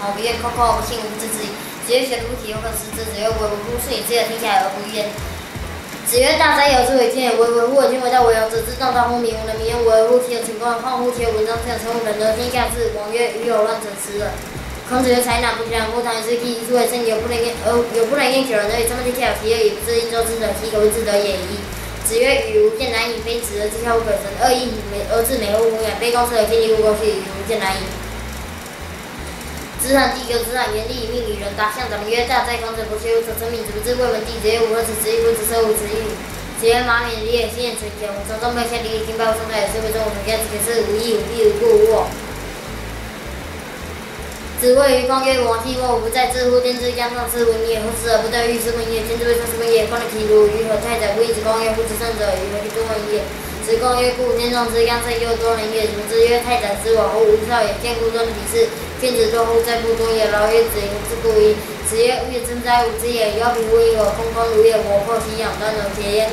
好不厌，空空而不兴，无不知之矣。子曰：学而不习，何以时之？子曰：为吾乎？是以自有天下而不亦乐乎？子曰：大哉由之为鉴也，惟吾乎而今为道，惟吾则之道大荒冥，吾能名曰吾为乎？其有成公而况乎？其有文章之有成乎？仁者，天下事。王曰：予有乱者，辞耳。 孔子曰：采纳，不及然乎？谈于知己，以智为证。有不能言，呃，有不能言其人，而与之争，天下有其乐；与之争，应周之德，其可为之德也已矣。子曰：予吾见难矣。非子而自笑，不可生；恶意而自美，乎宏远。卑躬屈膝而见利，乎高希羽，予吾见难矣。子罕地久，子罕言利，以命與人答。向長陵曰：大哉！孔子博學乎？所稱名子不至，未聞弟子曰：吾何子？子亦不知，車乎？子欲與？子曰：馬免骡也，星也垂皎，火燒中，奔流不息，禮也敬拜，物上大也，士為中，吾從下，子其次。吾異乎？必無不乎？ 子謂於公曰：吾往昔問，吾不在，置乎？天之將降，是文也；夫子而不竇，欲之文也；天之未作，是文也。公能其如，於何？太宰乎？晏子公曰：夫子勝者與？何其多能也！子貢曰：故天上之将，勝又多能也。子游之曰：太宰子往乎？吾少也，見乎？周令彼事。晏子多乎？哉不多也！勞曰：子盈之故矣。子曰：吾也之哉，吾知也。有否？吾意否？空空如也。我或其仰端而竭焉。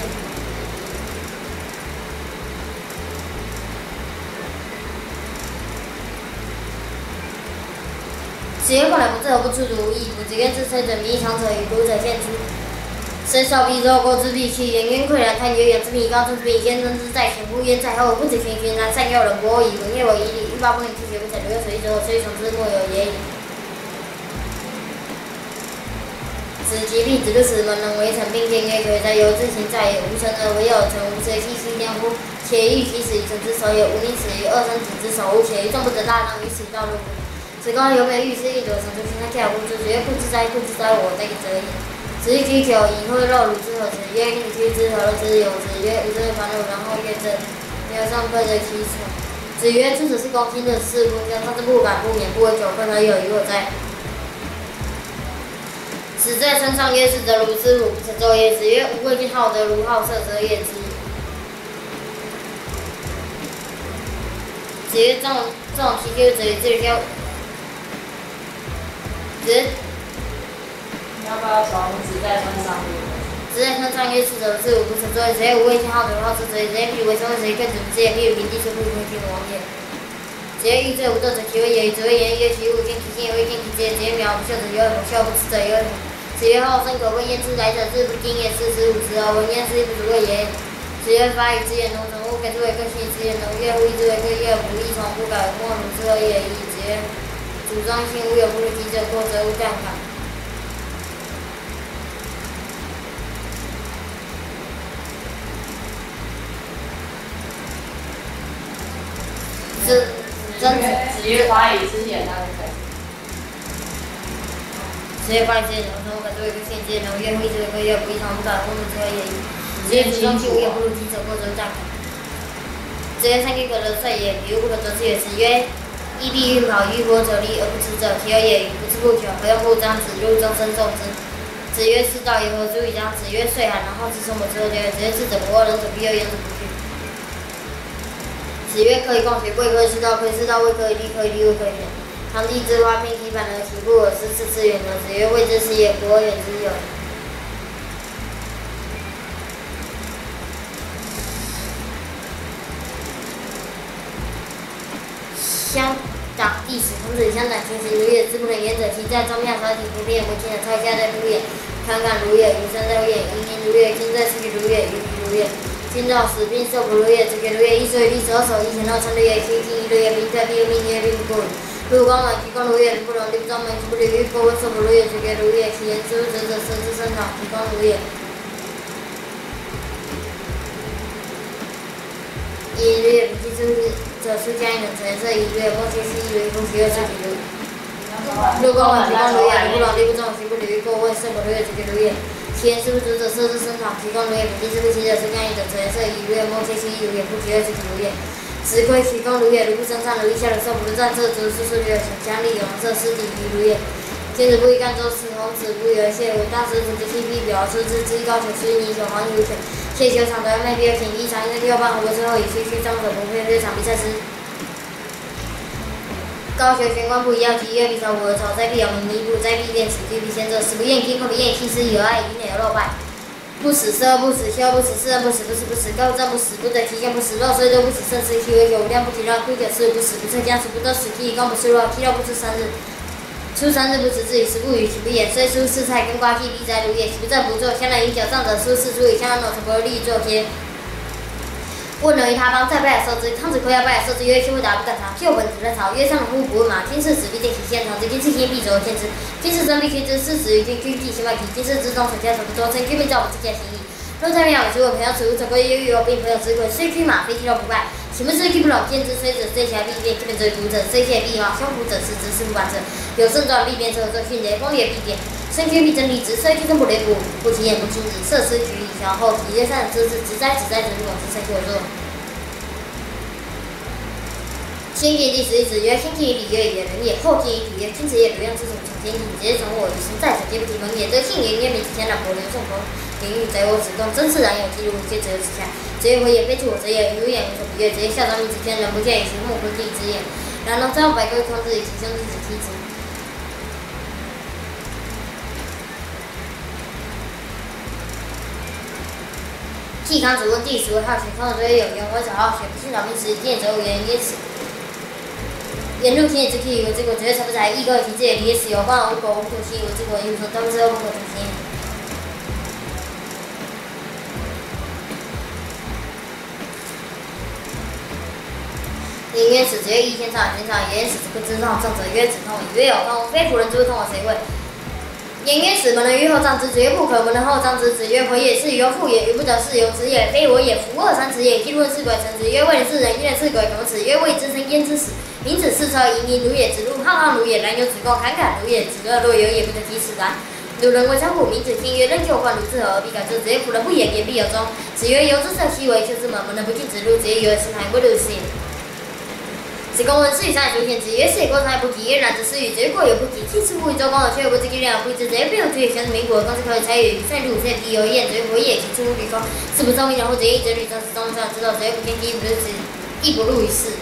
子曰：公乃博之，何不出徒乎？子貢之。車者，名長者，與徒者見之。車少必舟，舟之必去。顏淵喑然，嘆曰：仰之彌高，中之彌堅，登之在前，夫淵在後，夫子群群，然善誘人，不惑矣。文業為一理，欲罷不能，去邪不才，徒有所居者，所以從之，莫由也已。 子及毕子路，使門人為產，並見曰：求也哉，由之行在也，吾乘爾，惟有乘，吾誰奚其間乎？且欲其始，與乘之廋也，吾寧始與二生子之廋乎？且於眾不得大當，與此道路乎？子貢有美玉之玉，斗乘之青山，嗆乎？子曰：固之哉，固之哉，我得者矣。子欲居久，以會絡顱之和。子曰：今與居之，何樂之有？子曰：吾之為煩顱，然後樂之。 有上客者其所。子曰：智者是公，聽者是夫。將上之不敢不免，不為久，況長者與我哉。子在川上曰：士者如之乎？不可作也。子曰：吾未見好德如好色者也。子子曰：纵 纵其车乎？子之与车乎？子，子在川上曰：子在川上曰：士者如之乎？不可作也。子曰：吾未見好德如好色者也。子曰：譬如為車，為子為客，子不至也。譬如平地車，不可為平王也。子曰：欲作則不惰者其為也。子謂言：欲其物，見其性也，未見其質也。子曰：苗而不秀者有矣。子不臭而不臊者有矣。子曰：好生可畏，厭之。來者至，不驚也。是子五十而聞，焉知不足畏也？子曰：法以子也，农成物，改之为各姓，子也，农业，物以之为各业，不亦从不改，莫农之后也已。子曰：主张姓物有不如其子，过则勿干改。 子，曾子。子曰：法以子也，那不改。子曰：法以子也，农成物，改之为各姓，子也，农业，物以之为各业，不亦从不改，莫农之后也已。子曰：主张姓物有不如其子，过则勿改。子曰：三军，革则率也，比物不革，则知也。子曰：衣敝、運跑、漁火、酒利，而不知者，其二也與？不知不求，何用不爭？子路終，身中之。子曰：是道也，何足以爭？子曰：歲寒而後知，生活之後。子曰：智者不惑，仁者不憂，勇者不懼。 子曰：可以共學，不可以自大，可以自大，未可以立，可以立，未可以免。堂棂之花，並蒂笆而喜，故而失志之遠矣。子曰：未之喜也，古而遠之有矣。鄉黨第十。孔子與鄉党前行如也，志不能言者，其在宗廟，少體服兵也，不進者，超下在乎也。 坎坎如也，與山在乎也。營營如也，競在四極如也，魚魚如也，競到死兵，受服如也，主決如也。一所以利，十二所以利，險惡稱如也，七進一如也，兵退必有命也，兵不過如。路廣遠，其溝如也，人不容，力不爭，民不利，魚不過問，受服如也，主決如也。其言，事不足者，射之，勝之者，其溝如也。 一如也，不進者，出將也，等長也，射一如也，末皆失一如也，夫其二，射其如也。路廣遠，其溝如也，人不容，力不爭，民不利，魚不過問，受服如也，主決如也。其言，事不足者，射之，勝之者，其溝如也。不進者，不取也，出將也，等長也，射一如也，末皆失一如也，夫其二，射其如也。子規其溝如也，如步深山，如衣下如獸，不入戰，射之，如鼠鼠，如有熊，將利，有狼，射，失敌如也。 君子不異幹周，使孔子不遠見乎？大師徒之器，必表而出之。知高求深，以求廣矣，求深矣，求長短，昧必而淺，低長而深，低厚半，胡而出厚矣。區區障者，不費吹灰，長必塞之。高求懸，觀不及要，低幽必著，無而著，災必яв明，迷不悟，災必見始，居必先至。始不厭，居不厭，棄之以何？愛與內而漏敗。 不始，色不始，臭不始，赤不始，不實不始，高質不始，不得其間不始，漏雖多不始，滲雖多不始，不量不及漏，枯朽濕腐不始，不測僵實不透，始既已，剛不是肉，既漏不出三日，出三日不始，至於始不與，其不言。雖蔬莿菜，根瓜薁，必摘如也，豈不正不作？香蘭蕘角，障者，蔬莿出矣，香蘭蕘成，不而利於作秸。問而於他方，在拜而受之。康子窺而拜而受之，曰：丘不達，不敢朝。丘本子而朝，曰：張龍乎？不問馬。今是子必見其先，從之；今是卿必走而見之。 今是曾必聽之，是子與君，君必先拜矣。今是曾中，從前曾不周，曾君命，昭不自見，行矣。若太平，吾子無朋友，此無者歸。又欲我兵，朋友之鬼，雖車馬，非疾若不敗。豈不知車不容見之，雖者雖駑，必變。車本者毒者，雖科必亡。凶虎者，食之，食虎板者，有勝狀，必變，者有奏訓，雷轟也，必變。生君必爭利之，雖君生不雷虎，不其言，不親子。射之，舉矣，小後，子曰：善者射之，直哉，直哉，直入蓯之，甚乎蓯作。 先見第十一。子曰：先見於禮樂，禮樂仁也；後見於礼樂，君子也。魯讓之子乎，從前，子之從我，與臣在者，皆不及朋也。德性也，顏面之謙讓，博流眾朋，言喻載我，子貢曾賜然有紀錄，見者有尺下。子曰：回也，非至我者也，與吾遠，無所比也。子曰：笑長命之天，人不見，與其父莫不第一子也。然而，張百歸，孔子與其兄弟子，妻子 季康子問第十二。好學。孔子曰：有言：我者好學，不信老兵，始於dimdim，則無言。顏子言：入庭以知器，以為知古。子曰：才不才，亦可為庭之也。禮也，始有功而無果，無徒其形，以為知古而無徒。道不知後，不可徒其形也。顏淵始。子曰：一天丈，一天丈。顏淵始之不知丈，丈者曰：子痛矣。子曰：有痛乎？非胡人之不痛，而誰謂？ 顏淵始，蒙人于後丈之。子曰：不可。蒙人後丈之。子曰：回也，是於游，覆也，游不得，是游之也，非我也。夫二三尺也，今問是鬼，臣子曰：未能是人，今問是鬼，敢問尺？曰：未知生焉知尺？名尺赤車，萦萦如也，直入；浩浩如也，然有子貢；坎坎如也，直入。若有也，不得其尺然。魯人為張璞，鳴指天曰：遼丘冠，孺之何，而彼敢作？子曰：古人不言，言必有終。子曰：游之，射其尾，丘之門，門人不進，直入。子曰：游也，是難，不如是也。 子貢問：是與長也，孰遠？子曰：是也，過長也不及，曰：然則失與？子曰：過猶不及，今失乎於周公，而丘而不知，今令而不喻之。子曰：不如也，先入吾室，而公之可與，差與與塞入吾室，而彼有雁，子曰：回也，其出乎旅空。是不是長命人乎？子曰：翼者旅長，是長者，長者之道。子曰：不見其一，不如是，亦不如於是。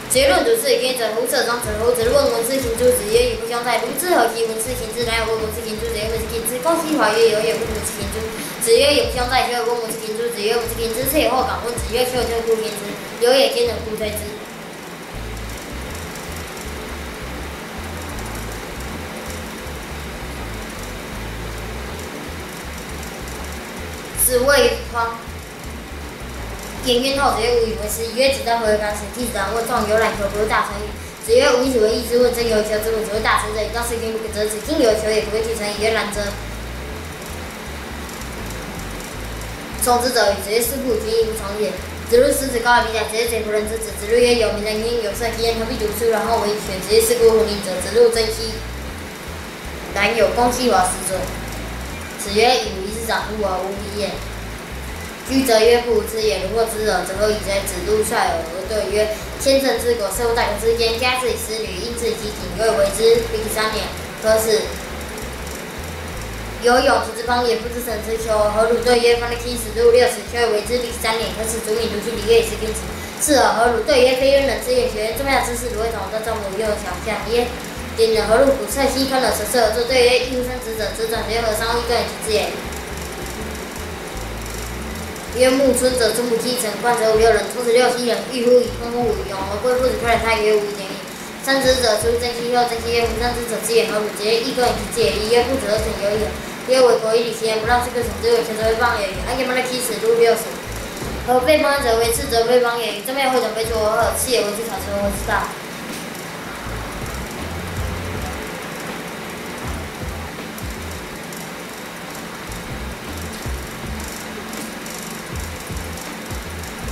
子曰：論孺子與犬者，乎？射長者乎？子路問偼之行諸？子曰：與不相在。孺之何其偼之行之？然有問偼之行諸。子曰：偼之行之，公西華。曰：有也，不如偼之行諸。子曰：與不相在。丘而不問偼之行諸？子曰：不知其一，或敢問。子曰：丘丘乎其行之，有也，兼能乎退之。子谓匡。颜渊好子曰：吾以为师。曰：子道何为干师？季子然问：仲由冉求，不如大成矣。子曰：吾以子为义，子谓曾有求，子谓子为大成者矣。当师君不可则止，今有求也，可不可以继承矣？曰：然则从子者与？子曰：师不与君，亦不从也。子路失子高而比甲。子曰：贼不仁之子。子路曰：有名人焉，有色鸡焉，何必独出，然后为犬？子曰：是故何名者？子路曾羲 然有公西华始祖。子曰：以吾一世长呼，我无比也。居则曰：不如知也。如获知者，则何以哉？子路率尔而对曰：千乘之国，射乎大江之间，嘉之以师旅，殷之以其警，有以为之彼其三年，可使 有永平之邦也，不知神之丘，何鲁？对曰：方略七尺，陆六尺，丘以为之彼其三年，可使祖闵、鲁迅、李渊以知君子。次尔，何鲁？对曰：非渊人之愿。子曰：仲夏之事，鲁未同，道丈夫无用，小象焉。鼎冷何路？谷塞隰，坑冷蛇射而作。对曰：亦乎生子者，子转子曰：何生乎？亦更远其志也。曰：暮春者，朱母鸡成，冠者五六人，冲子六七人，御乎以空乎？与永而归。父子飘然，他曰：吾以年矣。 生子者，出曾皙，后曾皙曰：夫生子者，子远何如？子曰：亦更远其志也。子曰：不止，何曾有也。曰：为国以礼其贤，不讓士卒乘之。为求者為邦也與？安見方略七尺，陸六尺，丘以為之彼其三年，可使祖闵、魯迅、李淵以知君子。何備邦焉？則為赤足，被邦者為赤足，被邦也與？安見方略七尺，陸六尺，丘以為之彼其三年，可使祖闵、魯迅、李淵以知君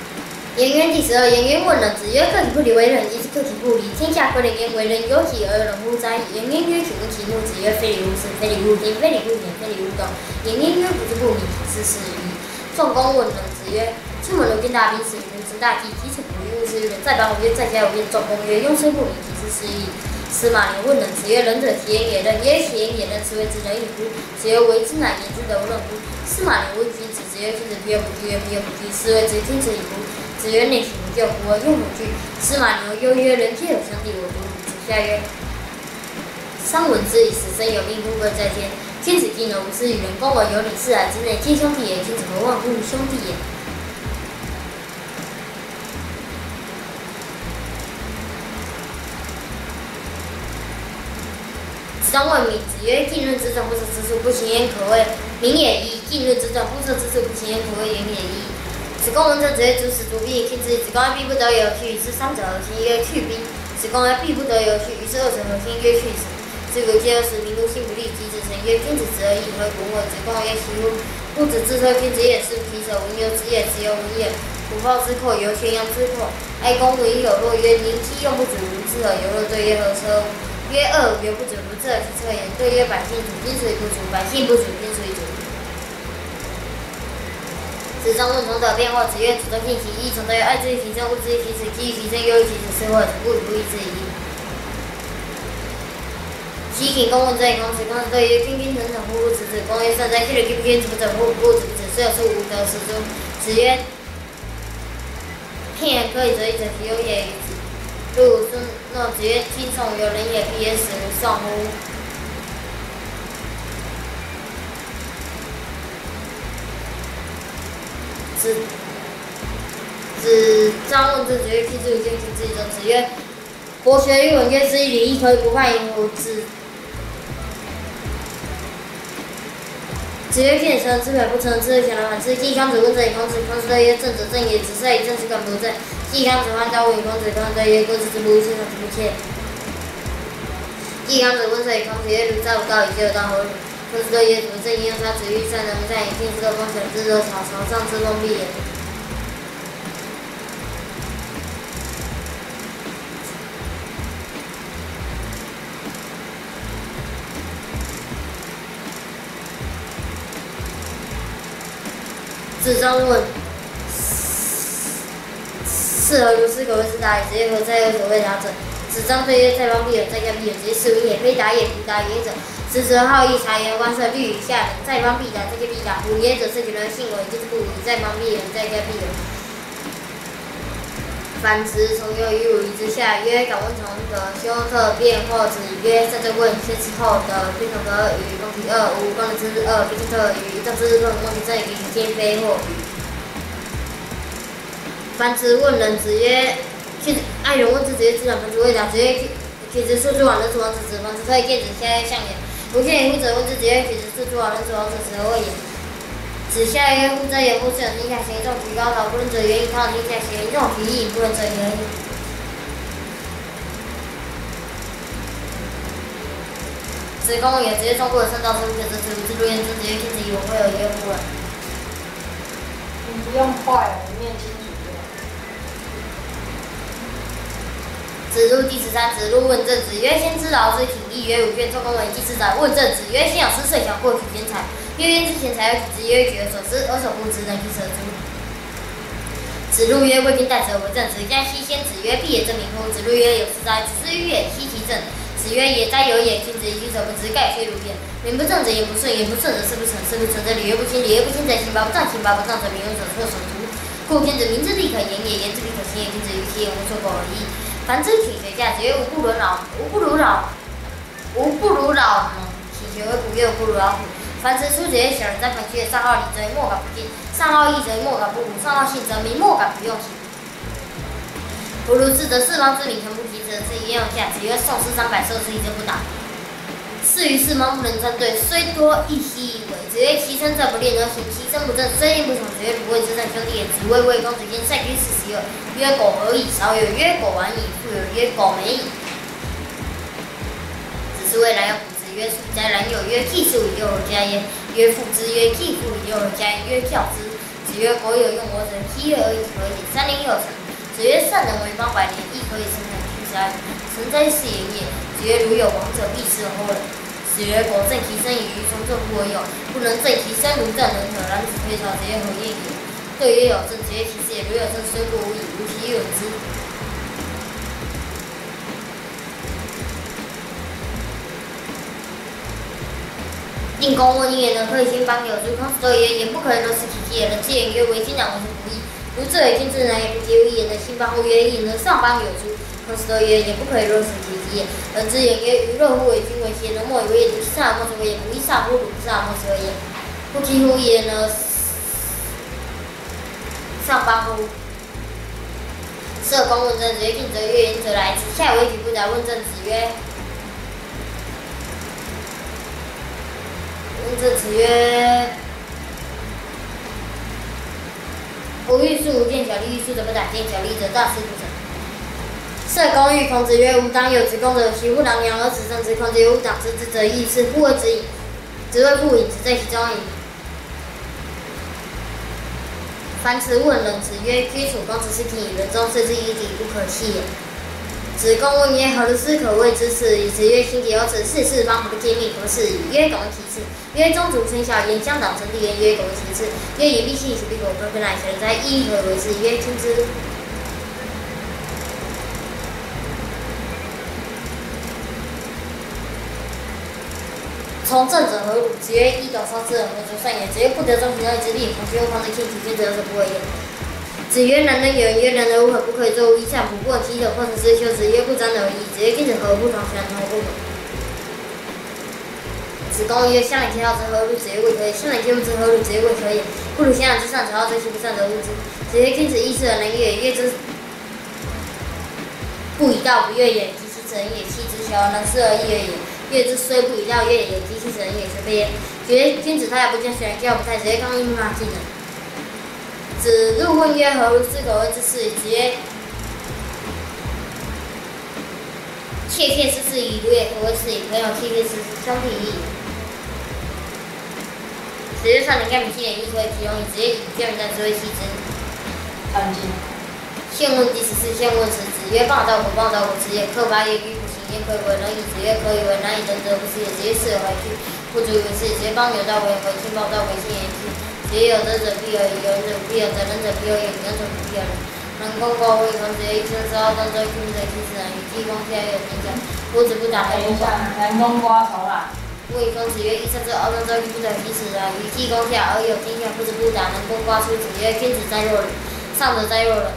子。 颜渊第十二。颜渊問仁。子曰：克己不礼為仁，亦斯克己不禮。天下可憐顏為仁，有幾何人乎哉？顏淵曰：豈聞其目。子曰：非禮勿視，非禮勿聽，非禮勿言，非禮勿動。顏淵曰：不知故名，其斯是矣。 仲弓問仁。子曰：出門如見大兵，始於足下大地，疾馳如御史於人，在邦無邊，在家無院。仲弓曰：用雖不明，其斯是矣。司馬牛問仁。子曰：仁者，其言也仁。曰：其言也仁，斯為之仁矣乎？子曰：為之，乃言之，人無任乎？司馬牛問君子。子曰：君子，皮而不屈，皮而不屈，斯為之君子矣乎？子曰：內省乎臼，故而用乎鋸。司馬牛憂曰：人皆有兄弟，我獨無。子夏曰： 商聞之矣，始生由命，富貴在天。君子敬而無私於人，恭而有禮，四海之內皆兄弟也。君子何患乎無兄弟也？子張問闵。子曰：近潤之戰，不測之速，不行焉，可謂闵也已矣。 近潤之戰，不測之速，不行焉，可謂遠也已矣。子貢問政。子曰：主使卒兵矣。君子。子貢曰：必不得已，而去。子曰：去兵。子貢曰：必不得已，而去。於是二者合兵，曰：去之。子羽見而始，闵乎？信不立。及子成曰：君子止而已，何以不問我？子貢曰：其乎？夫子之車，君子也。是夫其車，文由之也，子由文也。虎豹之寇，由犬羊之寇。哀公問有洛曰：民車用不足，如之何？有洛對曰：何車乎？曰：二五原不足，如之何其車也？对曰：百姓足，君子以不足，百姓不足，君子以足。 子張問從德辯或。子曰：子德盡其一。從德曰：愛之以己身，惡之以其子，己欲其身，又欲其子，是乎爾？子固與不義至矣。齊景公問政。子公對曰：君君臣臣乎？夫子。子公曰：善哉。昔日君不君，子不臣乎？不顧子不臣，是有出乎吾德，始诛。子曰： 片言可以擇一，擇其優也與？子路順諾。子曰：今宋有仁也，必也，始於宋乎？子子張問政。子曰：君子以仁，君子以忠。子曰： 博學於文，約之於禮，亦可以不犯於乎？子子曰：見人者，知彼不知，知其然，反之。季康子問政於孔子。孔子對曰：政者，正也。子帥以正，其敢不正？季康子患刀問於孔子。孔子對曰：郭子之不遇，丘尚子不切。季康子問帥於孔子曰：儒者無道矣，皆有道，何如？孔子對曰：子不正，焉有差？子欲善人為善也，見之則光，巧之則巧，巧上之則必也。 子張問：是何如？斯可謂之達矣。子曰：何哉？有所謂達者。子張對曰：在邦必有，在家必有。子曰：是文也，非達也，不達也者。子子好議察言，關帥慮與下人，在邦必達，在家必達。夫仁者，慎其人而信為仁，見之不為，在邦必有，在家必有。 樊遲從游於武雉之下，曰：敢問從德。丘特辯或。子曰：善哉問，先知厚德。君從德矣，攻其惡。無剛人之惡，必作特矣。欲當知日不能望其政矣，必行見非或與。樊遲問仁。子曰：愛人問之。子曰：子罕。樊遲謂達。子曰： 君子處諸枉，仁者王子。子樊遲退，見子夏曰：相也。夫見於夫者，問之。子曰：君子處諸枉，仁者王子。子何謂也？子夏曰：夫子言不顺天下，其所以高陶，不能者，原以陶天下，其所以不能者，原 子貢也直接中国人，圣道之路，子路子路言：曾子曰：君子以我贵而已，曰不可。你不用快，你念清楚就好。子路第十三。子路问政子曰：先知老子挺义曰：鲁迅作公为祭祀者。问政子曰：先有诗社小过举贤才，曰：焉知贤才而举之？曰：举而所思，而所不知，能举而所知。 子路曰：贵君待子而为政，子夏奚先子曰：必也正名乎？子路曰：有诗哉，子思于远兮其政。子曰：也哉有也，君子以举者不直，盖有些鲁也。名不正则言不顺，言不顺则事不成，事不成则礼而不清，礼而不清则行而不彰，行而不彰则名而所作所足。故君子明之必可言也，言之必可行也，君子以其言无所不可而已。樊之请学驾，子曰：吾不如老，吾不如老， 吾不如老，请学而不学，吾不如老虎。樊迟出子曰：小人哉，樊迟也。上好礼则莫敢不敬，上好义则莫敢不服，上好信则民莫敢不用其。不如是则四方之民全不及，子之以言有驾。子曰：宋诗三百，受之以政不达。士于四方，不能称对，虽多亦希为。子曰：其声振不令而行，其声不振，虽令不从。子曰：鲁卫之战兄弟也，子谓卫公子建：塞居四十有余，曰：狗何矣。少有，曰：狗亡矣。富有，曰：狗没矣。 子思未来有朋子曰：孰哉？然有，曰：季叔与幼何家焉。曰：父之。曰：季叔与幼何家焉。曰：教之。子曰：狗有用谋者，其乐而已何也？山林有神。子曰：善人为邦百年，亦可以成臣居宅，成哉，是言也。子曰：鲁有王者，必是侯也。子曰：狗振其声以愚，从者不为有。不能振其声如振人者，然子推曹。子曰：何晏也？对曰：有政。子曰：其事也。鲁有政，虽不无以，无其论之。 令公问晏言：能可以兴邦有诸？孔子答曰：言不可以，若是其机也。人之言曰：为君难，为臣不易。鲁之为君子，难也，不及乎？晏能兴邦乎？曰：晏能上邦有诸？孔子答曰：言不可以，若是其机也。人之言曰：鱼樂乎为君，为其言而没矣。为晏能其善而没之，为晏不亦善乎？鲁不善而没之，为晏不及乎？晏能上邦乎？ 社公问政子曰：近则悦，远则来。子夏围棋不达，问政子曰，问政子曰：吾欲速，见小利，欲速则不达，见小利则大，是不成。社公遇孔子曰：吾当有子貢者，其父囊阳而子生之。孔子曰：吾党之子者亦是，不为子隐，子謂不隐，子在其中矣。 樊迟問仁子曰：居处，孔子失庭矣，人中视之以礼，不可弃也。子貢問曰：何如斯可謂之是矣？子曰：行己有耻，视四方不见，命不是矣。曰：敢为其次。曰：宗族臣小言，乡党臣利言。曰：敢为其次。曰：言必信，行必果，可否乃小人哉？亦可為是。曰：君子 从政者何鲁？子曰：衣短操之而何足善也。子曰：不得中行而已之利，恐居乎狂之境，取君子而所不为也。子曰：南人有言曰：人而无悔，不可以作乎衣裘。不問其所破，從斯休之。子曰：故展而已矣。子曰：君子何不同？小人同乎不同？子貢曰：鄉人皆好之，何鲁子曰未可也？乡人皆惡之，何魯子曰未可也？不如鄉人之善者好之，其不善者惡之。子曰：君子異士而能御也，悅之 不以道不悅也，及其成也；其直小而能失而已也，悅之雖不以道悅也，及其成也，全非也。子曰：君子大樂不將小人，見樂不待子。子曰：剛欲罵近人。子路問曰：何如斯可謂之是矣？子曰：竊竊私私與魯也可謂是矣，朋友竊竊私私，兄弟矣。子曰：上等蓋民，欺廉亦可為其容矣。子曰：以貴蓋民，大智慧棄之。 憲問第十四。憲問子子曰：邦有道國，邦有道國。子曰：可伐曰？居不行，焉可以為？仁矣。子曰：可以為。難以仁者不思也。子曰：是有何以拒？不足以為是也。子曰：邦有道國，為親，邦有道國，為親，為親。子曰：有德者必有禮，有仁者必有德，仁者必有禮，仁者必有禮。人公寡乎？孔子曰：一山之二段，周瑜、屈原、七子然，與季公下而有天下，夫子不達，人公寡。等一下，人公寡頭啦。 問孔子曰：一山之二段，周瑜、屈原、七子然，與季公下而有天下，夫子不達，人公寡出。子曰：君子哉若人，上者哉若人。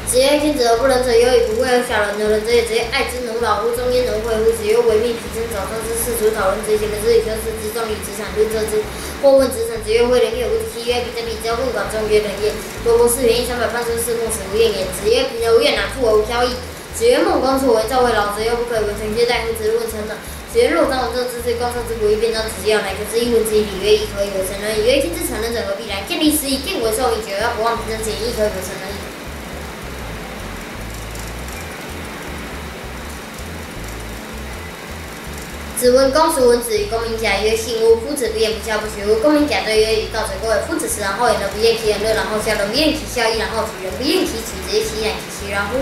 子曰：君子而不仁者有矣，不貴而小人，而仁者也。子曰：愛之能老乎？忠焉能侮乎？子曰：違逆皮爭，爪螈之，四足蹈人之，行人之禮，修斯之，重於子產，論策之。或問子產子曰：為人也，吾子期曰：彼者彼，子問管仲曰：仁也。羅伯視平，一山百伴，周室共食，無怨言。子曰：平而無怨，乃富而無驕逸。子曰：孟公初為赵，為老則憂，不可以為臣妾待乎？子路問臣等。子曰：若张无证，子子光照之国，一边张，子之要难，可知一文之义理。曰：亦可以为成人。子曰：今之成人者，何必然？见利思义，见为受益者，不忘平生前，亦可以为成人。子问公叔文子与公民甲曰：信乎？夫子不言，不孝，不取乎？公民甲对曰：以告者过也。夫子死然后也，人不厌其言，热然后笑，人不厌其笑，亦然后取。人不厌其取，子曰：其然其其然乎？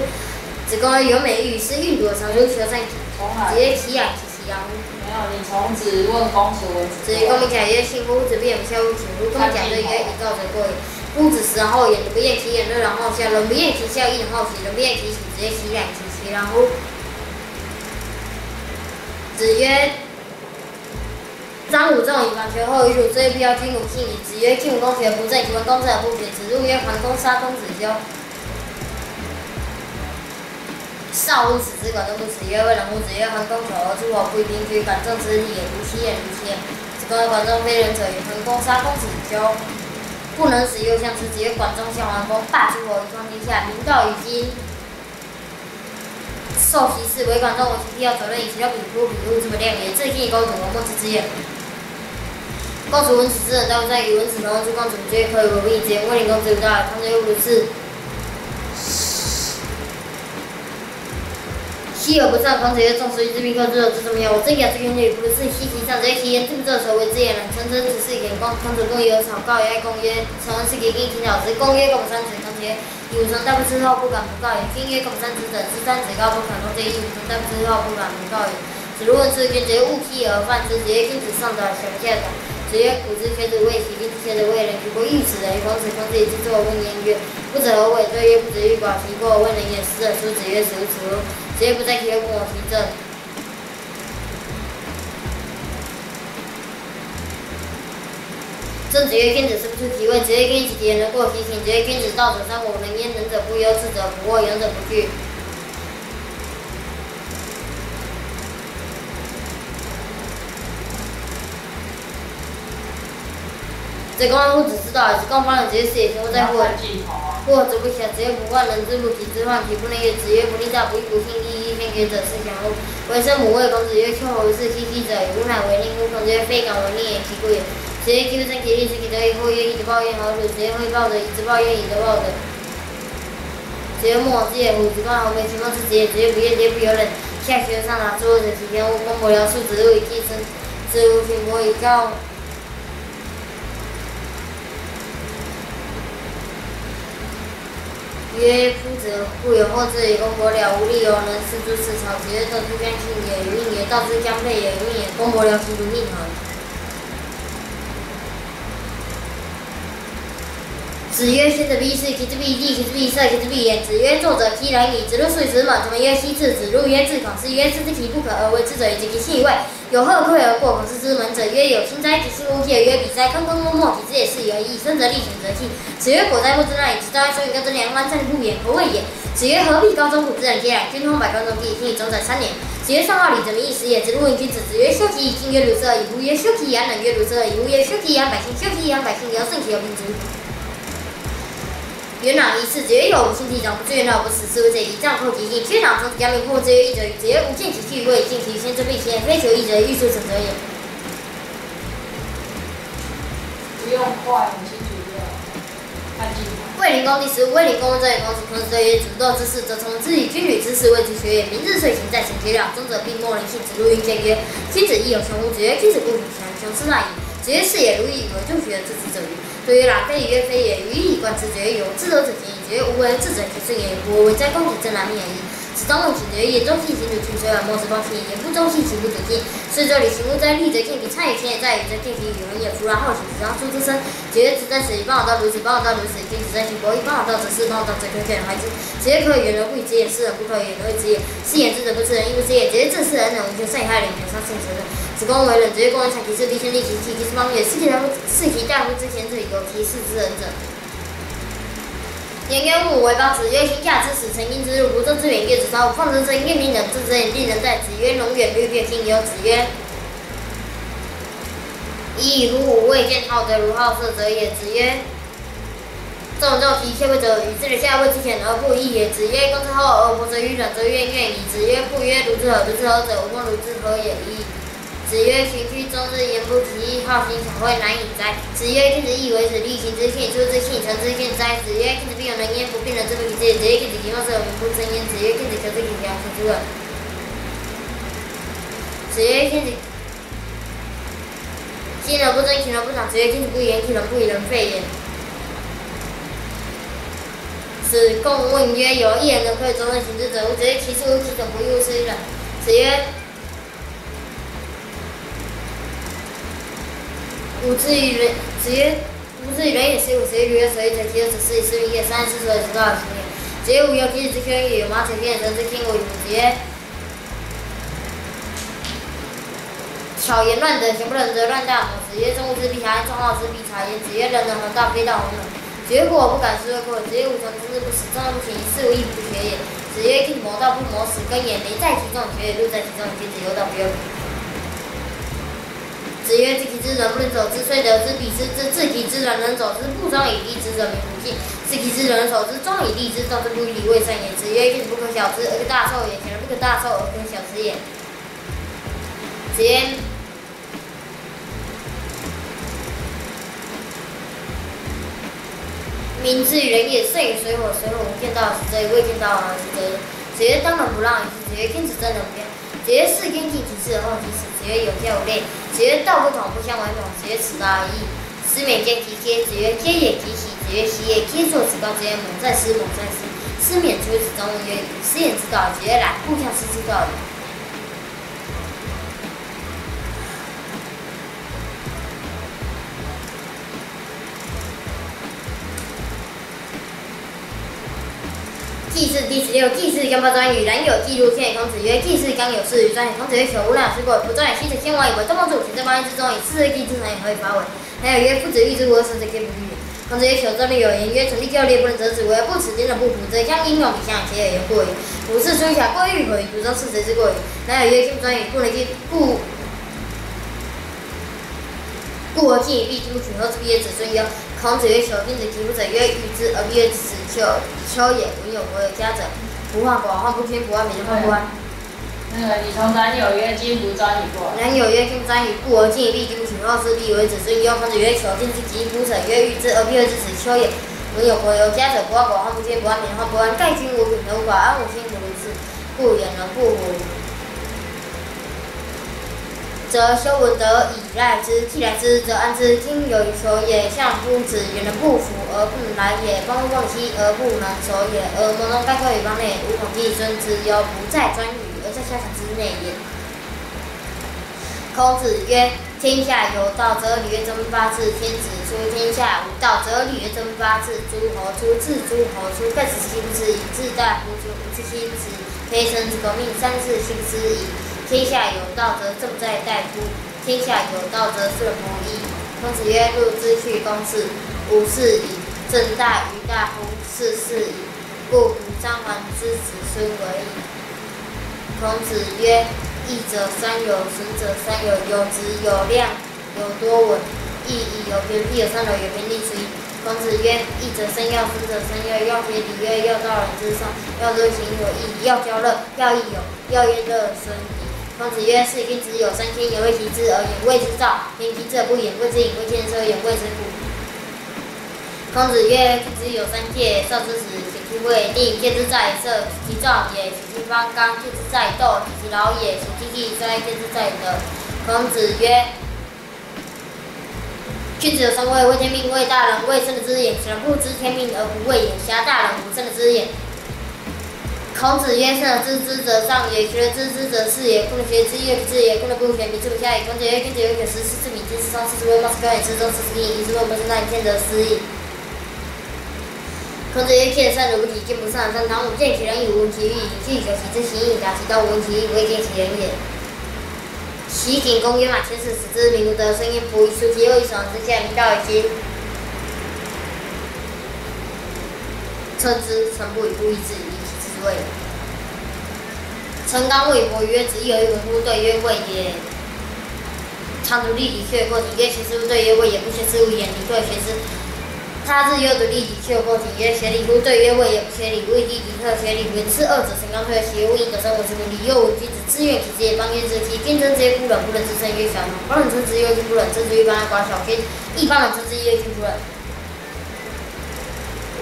子貢曰：由美喻，诗韵笃而藏书，求善其，子曰：其然其其然乎？没有，你从子问公叔文子。子与公民甲曰：信乎？夫子不言，不孝，不取乎？公民甲对曰：以告者过也。夫子死然后也，人不厌其言，热然后笑，人不厌其笑，亦然后取。人不厌其取，子曰：其然其其然乎？子曰：张无证，以反求后已，子之不孝，今无信矣。子曰：今无公学不正，其为公正而不学。子路曰：樊公杀公子纠，少乎？子之管仲不耻。子曰：未然乎？子曰：樊公口而出火，不亦兵屈？管仲之利也，如其人，如其人。子貢曰：管仲非仁者也。樊公杀公子纠，不能使右相之。子曰：管仲相樊公，罢诸侯，以匡天下，民道于今。 受其事，惟管仲为其必要責任矣。其道比乎？比乎？子不量也。至今以高祖而莫之之也。公叔文子之仁，大夫在矣。文子同问诸公子，子曰：可与，可不可以？子言：未能，公子有道矣。孔子曰：不如是。昔而不善。孔子曰：仲叔，居之必克，居所之民也。我曾假之，孔子不如是。昔其善。子曰：其言近乎？子谓：子言，乃曾曾子是也。孔子公疑而草告，曰公曰：臣闻是其经，请导之。公曰：告不参子。孔子曰： 以吾从大夫之后，不敢不告也。今曰：告不参子者，知参子高不可通天。以吾从大夫之后，不敢不告也。子路问次君，子曰：物期何万之？子曰：君子上者小，下者短。子曰：古之求子无厌其亲，今之求子无厌人。其伯亦使人於孔子，孔子以知之為問焉。曰：不子何為？周曰：不子欲寡其過而問仁也。死者出，子曰：死乎？子路。子曰：不哉，其何不謀其政？ 曾子曰：君子事不出其位。子曰：君子及人而不谋其情。子曰：君子道者三五，仁焉，仁者不忧，智者不惑，勇者不惧。 子貢問夫子之道也。子貢方能。子曰：是也。子貢哉乎！夫子不解。子曰：夫患仁之不及，知患其不仁也。子曰：不令詐，不義不信，利益先決者是想乎？為生母謂孔子曰：丘何如是？希希者與？吾乃為令乎？孔子曰：非敢為令也，其故也。子曰：既不爭其利，失其德矣。或曰：以德報怨，何如？子曰：或以暴則以德報怨，以德報德。子曰：莫往之也乎？子貢何為其莫之子也？子曰：不怨，爹不由冷。下阕上達，知惡者其天乎？公伯僚述子路以季生，子路。秦伯以告 曰：夫子固有，或之矣。公伯僚無力而能事諸事。曹子曰：道之將盡也，與應也；道之將备也，與命也。公伯僚其如命何？子曰：學者必異志，其志必異地，其志必異色，其志必異言。子曰：作者其然矣。子路述於子之門。子門曰：昔至。子路曰：至。孔子曰：知之其不可而為之者也，知其性與味。 有喝退而過，孔子之門者曰：有親哉？其性乎？季子曰：彼哉。康康默默，己之也，是以远矣。孙则厉，熊则器。子曰：果哉，莫之乱矣。子昭曰：所以高徵兩萬，戰不远，何謂也？子曰：何必高徵乎？子等皆然。軍方百，觀眾必異。聽以長哉三年。子曰：上好禮，則民易食也。子路問君子。子曰：修己以敬，約如是惡矣。夫曰：修己以安能，約如是惡矣。夫曰：修己以安百姓，修己以安百姓，猶勝其猶平諸 遠朗於世。子曰：有吾兄弟長，不至於老，不死，是謂者矣。戰乎？其境。軍長從子將命，不問之曰：御者與？子曰：吾見其趣，我以盡其心。尊必其言，非求異者，欲速成者也。不用快，很清楚就好，看近乎。衛靈公第十五。衛靈公問政於孔子。孔子對曰：子不鬥之事，則從之矣。軍旅之事，謂之學也。民至遂行，戰成決了，忠者必莫能信。子路應見曰：君子亦有雄乎？子曰：君子固有雄，雄斯亂矣。子曰：是也。如以為眾學而知之者與？ 子曰：非也。曰非也，予以觀之。子曰：有志者者也。子曰：無為而智者，其順也。夫為為哉，攻其政，然命也已矣。子當問其子曰：言中信，其徒信，雖遠，莫使邦信也。言不中信，其徒徒信，雖周禮，行乎哉？律則見彼，參也，前也在，語則見其語，文也在，夫然後行，子當出之聲。子曰：子在此，彼邦何道如此，彼邦何道如此，與君子在其國，異邦何道則是，邦何道則可遠而還之。子曰：可遠而不與子也，失遠而不可遠而為子也。 失言之則不失仁，亦不失言。子曰：正是仁者無求，善與害，而求上善者。子貢為仁。子曰：公人察其事，必先利其器，其事方圓，視其大，視其大乎？知其賢者有其事之仁者。顏淵五。為邦。子曰：行甲之始，成金之路，不爭之遠，業之超乎？放之爭，業民等，爭之遠，必能逮。子曰：龍遠，鹿必有聽。有子曰：已矣，虎虎未見，好德如好色者也。子曰： 眾人重其器，未者與之為下，謂之淺而不已也。子曰：攻之厚而薄責于軟，則怨怨矣。子曰：故曰：如之何，如之何者，吾莫如之何也已矣。子曰：群居终日，言不及义，好行巧慧，难以哉。子曰：君子義為子立，行之見出，知進行，成之見哉。子曰：君子必有能言，不必人知，不己知也。子曰：君子居忘食，言不正言。子曰：君子求知，行之見仁，行之不怪。子曰：君子 今人不争，其人不长。子曰：君子不言，其人不以仁，废也。子貢問曰：有一人能可以终身行之者乎？子曰：其事乎？其所不欲乎？是以仁。子曰：吾之于人，子曰：吾之于人也，谁乎？子曰：礼樂所以成其乐，舍施以事民也，三十之所以成道也。子曰：吾有今日之köy也，有马者今日，乘之今我也。子曰： 巧言亂德，行不仁則亂大謀。子曰：眾惡之必合，眾好之必察焉。子曰：人人合道，非道合門。子曰：故我不敢，是謂固耳。子曰：吾從今日不始，眾惡不行，於是乎亦不學也。子曰：近謀道不謀，始耕也。雷在其中，雨也入在其中，君子有道，不用。子曰：知己知彼，能不能守之，雖得之，彼失之。知己知彼，能守之，不忠於利之，則民不敬。知己知彼，能守之，忠於利之，道之不與，禮義為上也。子曰：君子不可小之，而可大纣也。小人不可大纣，而可小之也。 子曰：民之於人也，甚於水火。水火無間道而行者也，未見道而行者也。子曰：當仁不讓於智。子曰：君子爭人不讓。子曰：士堅其己，智者後己死。子曰：有教無類。子曰：道不同，不相為謀。子曰：此道已矣。子勉見其闕。子曰：闕也及喜。子曰：喜也。闕作子告。子曰：猛在思，猛在思。子勉出於子中問曰：與斯言之道也。子曰：來，故將失之道也。 季氏第十六。季氏耕包颛臾。冉有季入阡。孔子曰：季氏耕有四十餘颛也。孔子曰：求乎，讓有四過矣。夫颛也，昔者先王以為中望之虎，前在包飧之中矣，是日既至，常以何以伐為？ 冉有曰：夫子欲之乎？而臣者皆不欲也。孔子曰：求颛臾有言曰：臣必教列，不能則止。吾有不恥，今人不服，則鄉音遠彼鄉，且有言過矣。虎視牗下，過於虎羑，牗中視誰之過矣。冉有曰：阡不颛臾，故而進，故，故而進矣，必不取，後至必曰子孫矣。孔子曰：求阡之，及夫者。曰：遇之，而必曰至，此丘，丘也。文有：國有家者，不患寡，患不均，不患貧，患不安。 那个，你从冉有曰：阡不颛臾過。冉有曰：阡不颛臾，故而進矣，必不取，後至必謂子孫矣。孔子曰：求阡之，及夫者。曰：遇之，而必曰至，此丘也。文有：國有家者，不患寡，患不均，不患貧，患不安。蓋君無貧而無寡，安無心，虎無視，故遠人不服，則修文德以賴之，既來之，則安之。今有求也，向夫子；遠人不服而不來也，邦不邦兮而不能守也。而謀中蓋高於邦內，無恐既尊，子游不在颛臾， 而在丘陵之內也。孔子曰：天下有道者，禮樂爭八字，天子出；天下無道者，禮樂爭八字，諸侯出。至諸侯出，蓋子之心不思淫，至大夫出，無事於斯，非臣之功名，三世之不思矣。天下有道者，政在大夫；天下有道者，治人不易。孔子曰：入之去公事，無事矣。政大於大夫，事事矣。 故不張瓗之子孫為矣。孔子曰：益者三友，損者三友，有直有諒，有多聞。益矣，有別，必有三柔，有別，利之矣。孔子曰：益者三要，損者三要。要節禮樂，要道人之上，要周行友誼，要交樂，要益友，要樂損矣。孔子曰：事君子有三缺，言為其智，而言為之兆；言其智而不言，謂之隱；謂見之而遠，謂之古。 孔子曰：君子有三戒，少之时，刑其位；定见之在色，刑其狀也，刑其方刚；戒之在竇，刑其勞也，刑其易衰；戒之在德。孔子曰：君子有三畏，畏天命，畏大人，畏圣人之言。小人不知天命而不畏也，狹大人無聖人之言。 孔子曰：聖人知之者上也，學而知之者次也，不能學而知義，又不可知也，不能不學，民之為下也。孔子曰：君子有九十，四十敏捷，四十通達，四十文武，四十高遠，四十忠，四十聽命，一字不能不知，讓人見則思矣。孔子曰：見善如不及，見不善而善，常吾見其人矣，吾聞其語矣，吾見其所行之行矣，達其道，吾聞其意矣，未見其人也。 齊景公曰：馬千駟，始之，民無德，聲焉，伯夷叔，其後，以損而失，見於民，道於今。稱之，臣不與不義之與，以己之之謂也。陳剛謂伯夷曰：子亦何以聞乎？對曰：未也。長途歷，禮去而過庭，曰：學之乎？對曰：未也。不學之乎？遠矣。退而學之。大自由的利己，却不仅约协力，互对约为也不协力，为利己特协力，为此二者成刚推协，为一者生活之不利，又为君子自愿其职，邦约之期，君臣皆不忍，不忍之臣曰小人，不忍臣子又君不忍，臣子欲邦寡小，君亦不忍臣子亦君不忍。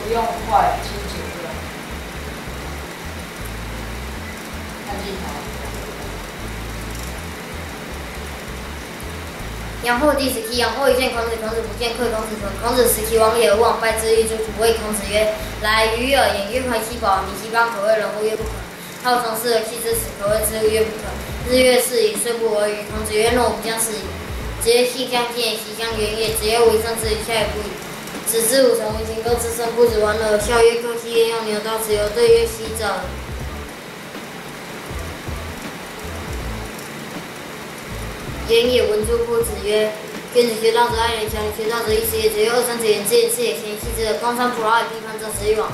不用坏，清楚的。看镜头。 养后第十期，养后一见孔子，孔子不见，客孔子存。孔子食其亡也，吴王拜之，欲诛之，不为。孔子曰：来与尔，颜渊怀其宝，民其邦，可谓仁乎？曰不可。好从事而弃之，死可谓知乎？曰不可。日月逝矣，岁不我与。孔子曰：若吾将死矣。子曰：信将近也，习将远也。子曰：为上之与下也不与。子之武臣，为秦勾之深，不止玩尔。笑曰：客其鄢用牛刀，子游对曰：昔者 颜也，文仲乎？子曰：君子学道则爱人，强人学道则易事也。子曰：恶生则言之，言之也，贤人弃之。公孙伯子也，必反者，子欲往。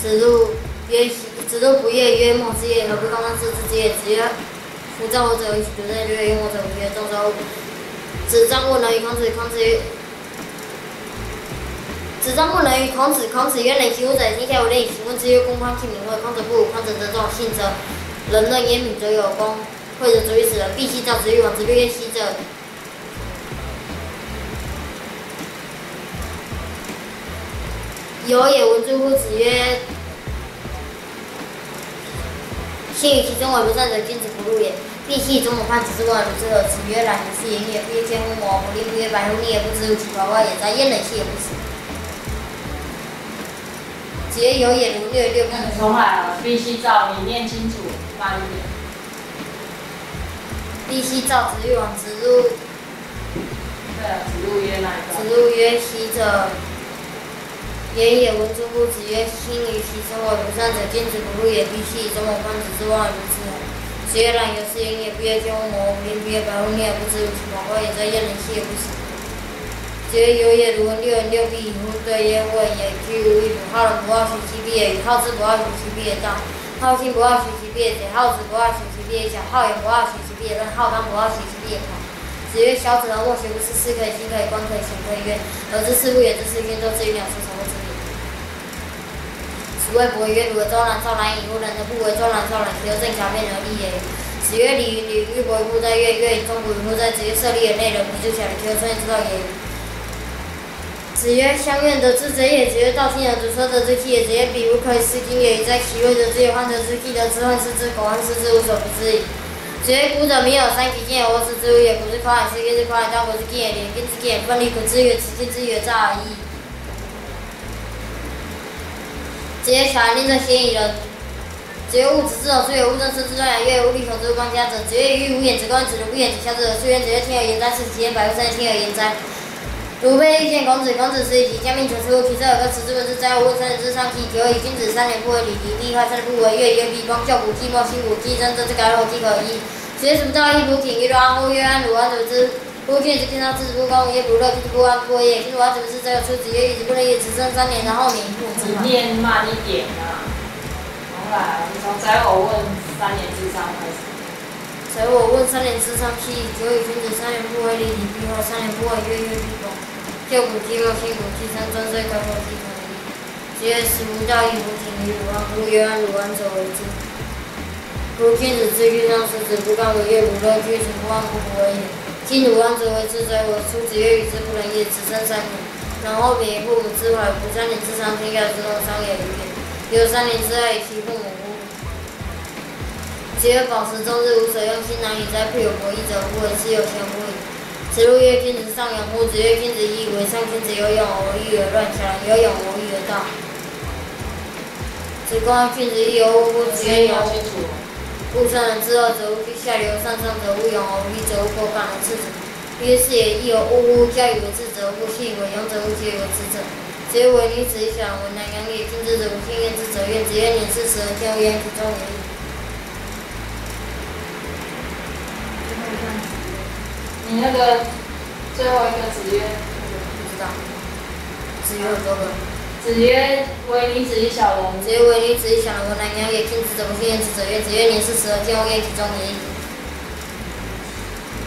子路曰：子路不悦，曰：孟子也，何必公孙之子也？子曰：夫召我者，有其独哉？六月，用我者，无其二，众之而无不知。子张问仁于孔子，孔子 子张问仁于孔子，孔子曰：能行乎者，天下为人也。请问子曰：公孙阖闾乎？孔子不语。孔子则众。信则仁，任焉泯则有功，惠则足以使仁，必奚召？子欲往。子路曰：昔者游也，文仲乎？子曰：信于其中而不善者，君子不入也。 必奚以周公判子之望而如之何？子曰：然由是，颜也不悦，见乎？谋而不令，不悦，白乎？逆也不知乎？其袍盖也哉，焉能系也不死？子曰：游也，鲁六六。重来啊，必奚召，你念清楚，慢一点。必奚召？子欲往。子路 对啊，子路曰哪一个？子路曰：昔者颜也，文仲乎？子曰：信於其中而不善者，君子不入也。必奚以周公判子之望而如之何？子曰：然由是，颜也不悦，見乎？謀而不令，不悦，白乎？逆也不知乎？其袍盖也哉，焉能系也不死？子曰：游也，鲁文六六。必奚以互对曰为也，其无与。鲁好仁不好学其必也，与好智不好学其必也大。好信不好学其必也贼，好直不好学其必也巧，好勇不好学其必也笨，好刚不好学其必也狂。 子曰：小子何莫学不刺？刺可以，心可以，观可以，行可以，悦。何知刺不言，知刺于剑，作之于鸟，食草播之以民。子谓伯曰：鲁为周然，昭然矣。夫仁者，不为周然昭然，其由正，假面而立也与？子曰：礼云礼云，玉帛于乎哉？曰：月与，钟鼓于乎哉？子曰：射日也，内人，皮之甲也，其由出现之道也与？ 子曰：相怨，得之者也。子曰：道听，得之车，得之器也。子曰：彼無可以失今也与哉？其位，得之有患，得之器，得之患，失之可患，失之，無所不知矣。子曰：古者明有三奇，今有沃，是知乎也？古之可輦，斯今之可輦，道古之今也。礼，今之今也，分离，古之有也。此今之有也，在矣。子曰：巧言令色，鲜矣仁。 子曰：物止之，则出也。物正之，则出也。月与，物力求之，物邦家者。子曰：予以無掩，子貢曰：子如不掩，子筱之而出焉。子曰：天有言哉，是其言百物生也，天有言哉。鲁悖欲見孔子，孔子始以其將命求之乎？其色如歌，其志文之哉。吾問三年之上，阈，九矣。君子三年不為禮，禮必壞，三年不為樂，樂必崩。舊鼓既沒，新鼓既生，周之改，胡之改矣。子曰：子不教，亦不勤，於魯安乎？曰：安，魯安者為之。 夫君子敬上，次子不恭，也不如樂。君子不安，不為樂。今魯安者為之，子游出。子曰：與子不仁也。子生三年，然後免於父母之法。你念慢一點啊。重來啊，你從子游問三年之上開始。子游問三年之上，阈，九矣。君子三年不為禮，禮必壞，三年不為樂，樂必崩。舊鼓既沒，新鼓既生，周之改，胡之改矣。 子曰：子不教，亦不勤，於魯安乎？曰：安，魯安者為之。夫君子自敬上，次子不恭，也不如樂。君子不安，不為也。今魯安者為之，子游出。子曰：與子不仁也。子生三年，然後免於父母之法。夫三年之長，天下之中，商也與也，有三年之害，與其父母乎？ 子曰：飽食終日，無所用，親囊矣哉！佩有薄翼者乎？為之有前乎矣。子路曰：君子尚勇乎？子曰：君子已以為上，君子有勇而無欲為亂，小人有勇而無欲為大。子貢曰：君子亦有惡乎？子曰：有。勿傷人之惡者，惡必下流；善上者，勿勇而無力者，惡過剛而刺足。 曰：是也，亦有惡乎？教以為智者，惡不信以為勇者，惡擊以為智者。子曰：唯女子與小人，為難養也。近之則不信，遠之則怨。子曰：年四十而見惡，焉其終也？你那個最後一個子曰，不知道。子曰很多個。子曰：唯女子與小人。子曰：唯女子與小人，為難養也。近之則不信，遠之則怨。子曰：年四十而見惡，焉其終也？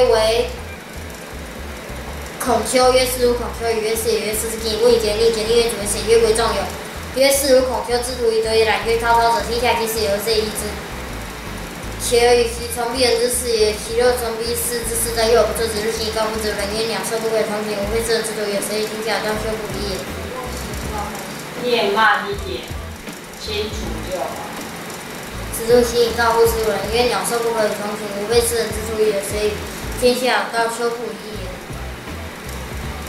曰為 孔丘，曰士乎孔丘，曰士也，曰士之敬，問於簡歷，簡歷曰子為死，曰為仲由。曰士乎孔丘之徒矣，多以赧曰：滔滔者，天下其士，有誰以之？且由與其從必人之士也，其若從必士之，士哉，又有不作，子路行以告父子，子路人曰：鳥獸不可與蟲群，吾輩士人之徒也，誰以天下有道丘布疑也？ 念慢一点，清楚就好。子路行以告父子，子路人曰：鳥獸不可與蟲群，吾輩士人之徒也，誰以天下有道丘布疑也？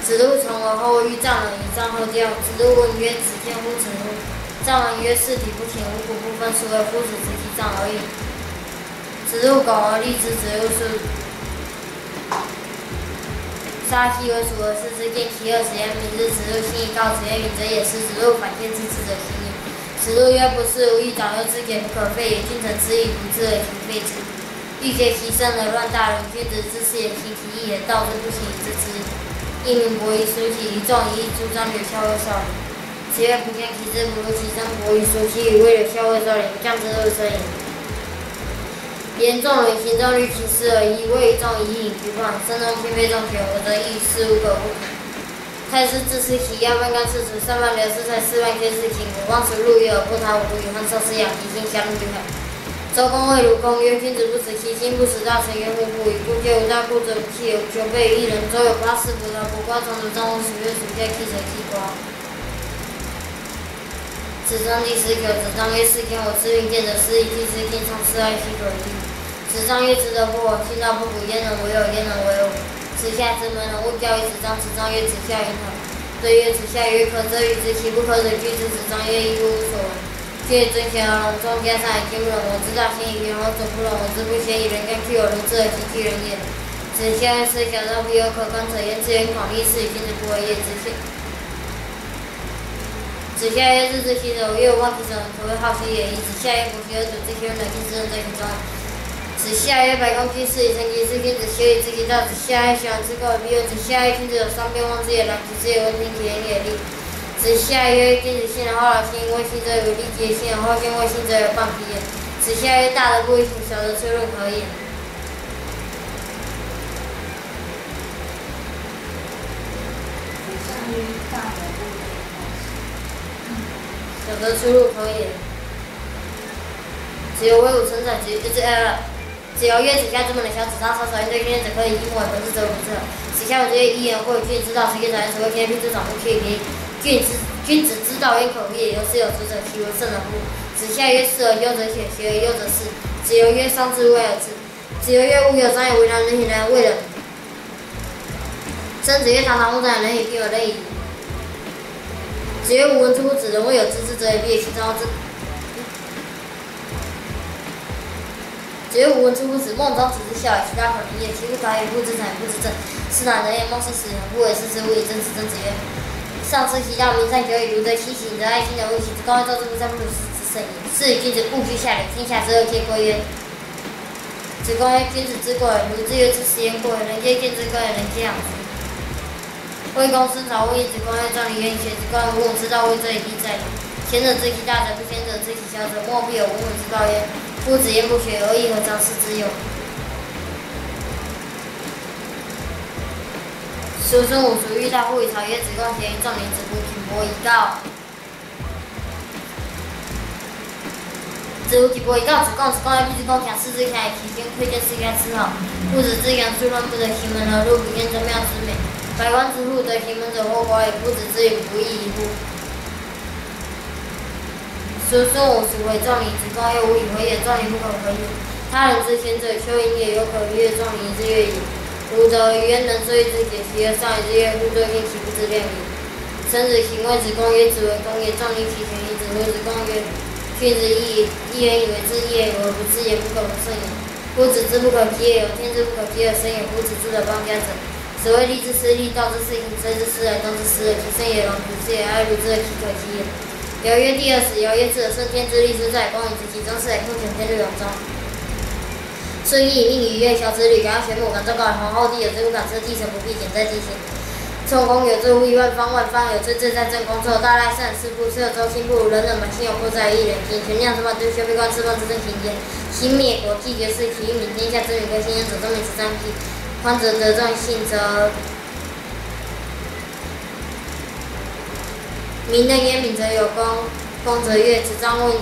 子路從而後，遇丈人，與丈喝交。子路問曰：子建乎？子建乎？丈人曰：士敵不前，五谷不分，孰為夫子？子其長而已。子路缙而利之，子路射 殺其為鼠而視之，見其颚，子曰：明之。子路行以告之，子曰：明者也。是子路反見之，智者行也。子路曰：不是，吾以長幼之節不可廢也，君臣之義不治而秦廢之，欲竭其身而亂大倫。君子之事也，行其義也，道之不行，以知之，亦名伯夷叔季。與仲由一，諸張流校尉少年。子曰：不見其志，不如其身，伯夷叔季與，未流校尉少年，不降之，入生也。 言仲倫行仲律，其事而已，謂仲由以刑具犯，聲中謙卑，重其猶責，亦是無可不可。太師治司其要，萬貫刺除，三萬流司太，四萬皆是秦國。王子路與爾，不達乎？與樊少師養，其心相若於海。周公謂魯公曰：君子不死其心，不死大臣，遠乎不與？故見無大故者不器也，無求備於一人。周有八世，伯達伯瓜，長子張乎，屬鬲屬下，棄者棄瓜。 子張帝死，求子張曰：士見我之命，見者失仪，弟之敬上，是爱，其可与？子张曰：执德不容，信道不古，焉能为有？焉能为无？子夏之门人，勿教于子张。子张曰：子夏云何？对曰：子夏云：可者与之，其不可者拒之。子张曰：一乎？无所为。君子尊贤而隆中，加上以亲不隆，我之大先矣，远而走不隆，我之不先矣，人干去我，如之而己去人也。子夏曰：师小道必有可观者，言之有物，广义，是以君子不为也。子夏 子夏曰：日之行者，无业无忘其所，可谓好学也已。子夏曰：博学而笃之，其问乃近之，仁者其众也。子夏曰：百工居士以成其事，君子修己，致其道。子夏曰：小人之过，必问。子夏曰：君子有三变，忘之也然，及之也温，听其言也利。子夏曰：君子信而后老信，因为信则有立己也。信而后見，为信则有傍其也。子夏曰：大德不依途，小则出入可也。 小则出入可也。子游为武成长，子，呃，子游曰：子夏之门人，小子张少，小人之过，君子可以一目了然，博之则有不知。子夏問子曰：一言而过于君子之道，是君子而言，是谓天地之长物，其与君子，君子之道，焉可无也？由此有足者，其为圣人乎？子夏曰：是而优则显，学而优则仕。子游曰：商之未尔，子 子游曰：吾有长幼为难，人以仁，为仁。曾子曰：堂堂物长，人以礼，礼而仁矣。子曰：吾闻之乎子，人未有知之者也，必有其知。子曰：吾闻之乎子，孟子之子夏，其大可忍也，其不达也，不知长也，不知正。是乃人也，孟氏死矣，何不为师之。勿以正视曾子。子曰：上知其大，民善久矣，儒則親仁，仁者愛親，仁者惡親。子貢曰：周之不善，不如子之甚也。是以君子毋居下流，天下之乐，皆貴也。 子貢曰：君子之過，孺子曰：知時焉過，人皆見之，貴人皆養之。衛公孙曹問子貢曰：仲尼遠矣，子貢曰：吾等之道，未之以利者也。賢者知其大者，不賢者知其小者，莫不有無能之道也。夫子焉不學，而已何嘗試之有？叔孫武叔遇大夫於朝，曰：子貢賢於仲尼，子服景伯以告。 子服景伯以告子貢。子貢曰：必之貢強，士之強也，其君揆見士家之好。夫子之強，素論不得其門，何如比肩宗廟之美？百官之富，得其門者或寡矣，夫子之愚，不亦宜乎？叔孫武叔為仲尼。子貢曰：吾以為也，仲尼不可為也。他人之賢者，丘陵也，猶可逾越仲尼之越矣。 吾等與燕人射御之，解其而上，以至樂乎？坐見其不自量也。曾子行謂子貢曰：子為公也，仲尼其犬矣。子服子貢曰：君子一，一言以為之，一言以為不知，言不可不慎也。夫子之不可欺也，有天之不可欺而生也，夫子之德邦家者。所謂立之斯立，道之斯行，車之斯來，裝之斯樂，其聲也隆，鼓之也哀，如之而豈可及也？有曰地而始，有曰次而生，天之立之在，光与之其中，是以空玄天日永中。 顺义命于越，萧之旅，敢傲玄母，敢昭高海皇后，地有之不敢测，地层不必简，在地心。冲宫有罪，污穢万方，万方有罪，罪在正宫。臭大赖善四部，色周信部，冷暖百姓有过在一人。君权量之法，对修闭关，释放之政勤俭。兴灭国际绝世，取一民天下之民归，兴旺者众民，执张pis宽则得众信则 民能言，敏则有功，功则悦。子张问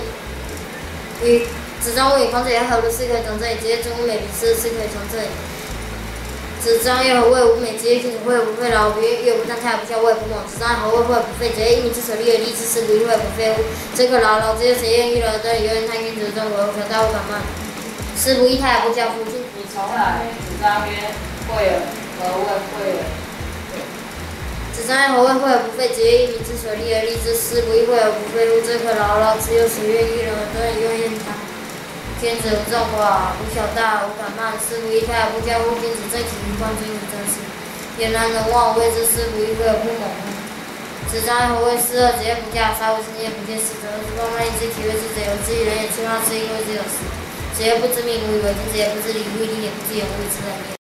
于子张问于孔子曰：何如斯可以从政也？子曰：子无美，彼斯斯可以从政也。子张曰：何谓无美？子曰：君子厚而不废，劳而不怨，不战胎而不教，恶而不猛。子张何谓厚而不废？子曰：一民之所立而立之，斯不亦厚而不废乎？周可劳而勞之，又谁愿意劳而得人？有怨他，君子如重鬼，无小大，无敢慢。斯不亦泰而不骄乎？君子重耳。子张曰：厚耳。何谓厚耳？ 子张曰：何谓厚而不废？子曰：一民之所立而立之，斯不亦厚而不废乎？周可劳而劳之，又谁愿意劳而得人？有怨他，君子如重鬼，无小大，无敢慢。斯不亦泰而不骄乎？君子正己於官，尊於正室，有难能忘我，威之斯不亦厚而不猛乎？子张曰：何谓四厚？子曰：不教而杀，不親近而不見死，不擇恶之暴，不慢意志，體位之者有之，與人也親好之，亦謂之有時。子曰：不知民無以為君，子也不知禮乎以禮也，不知勇乎以知人也。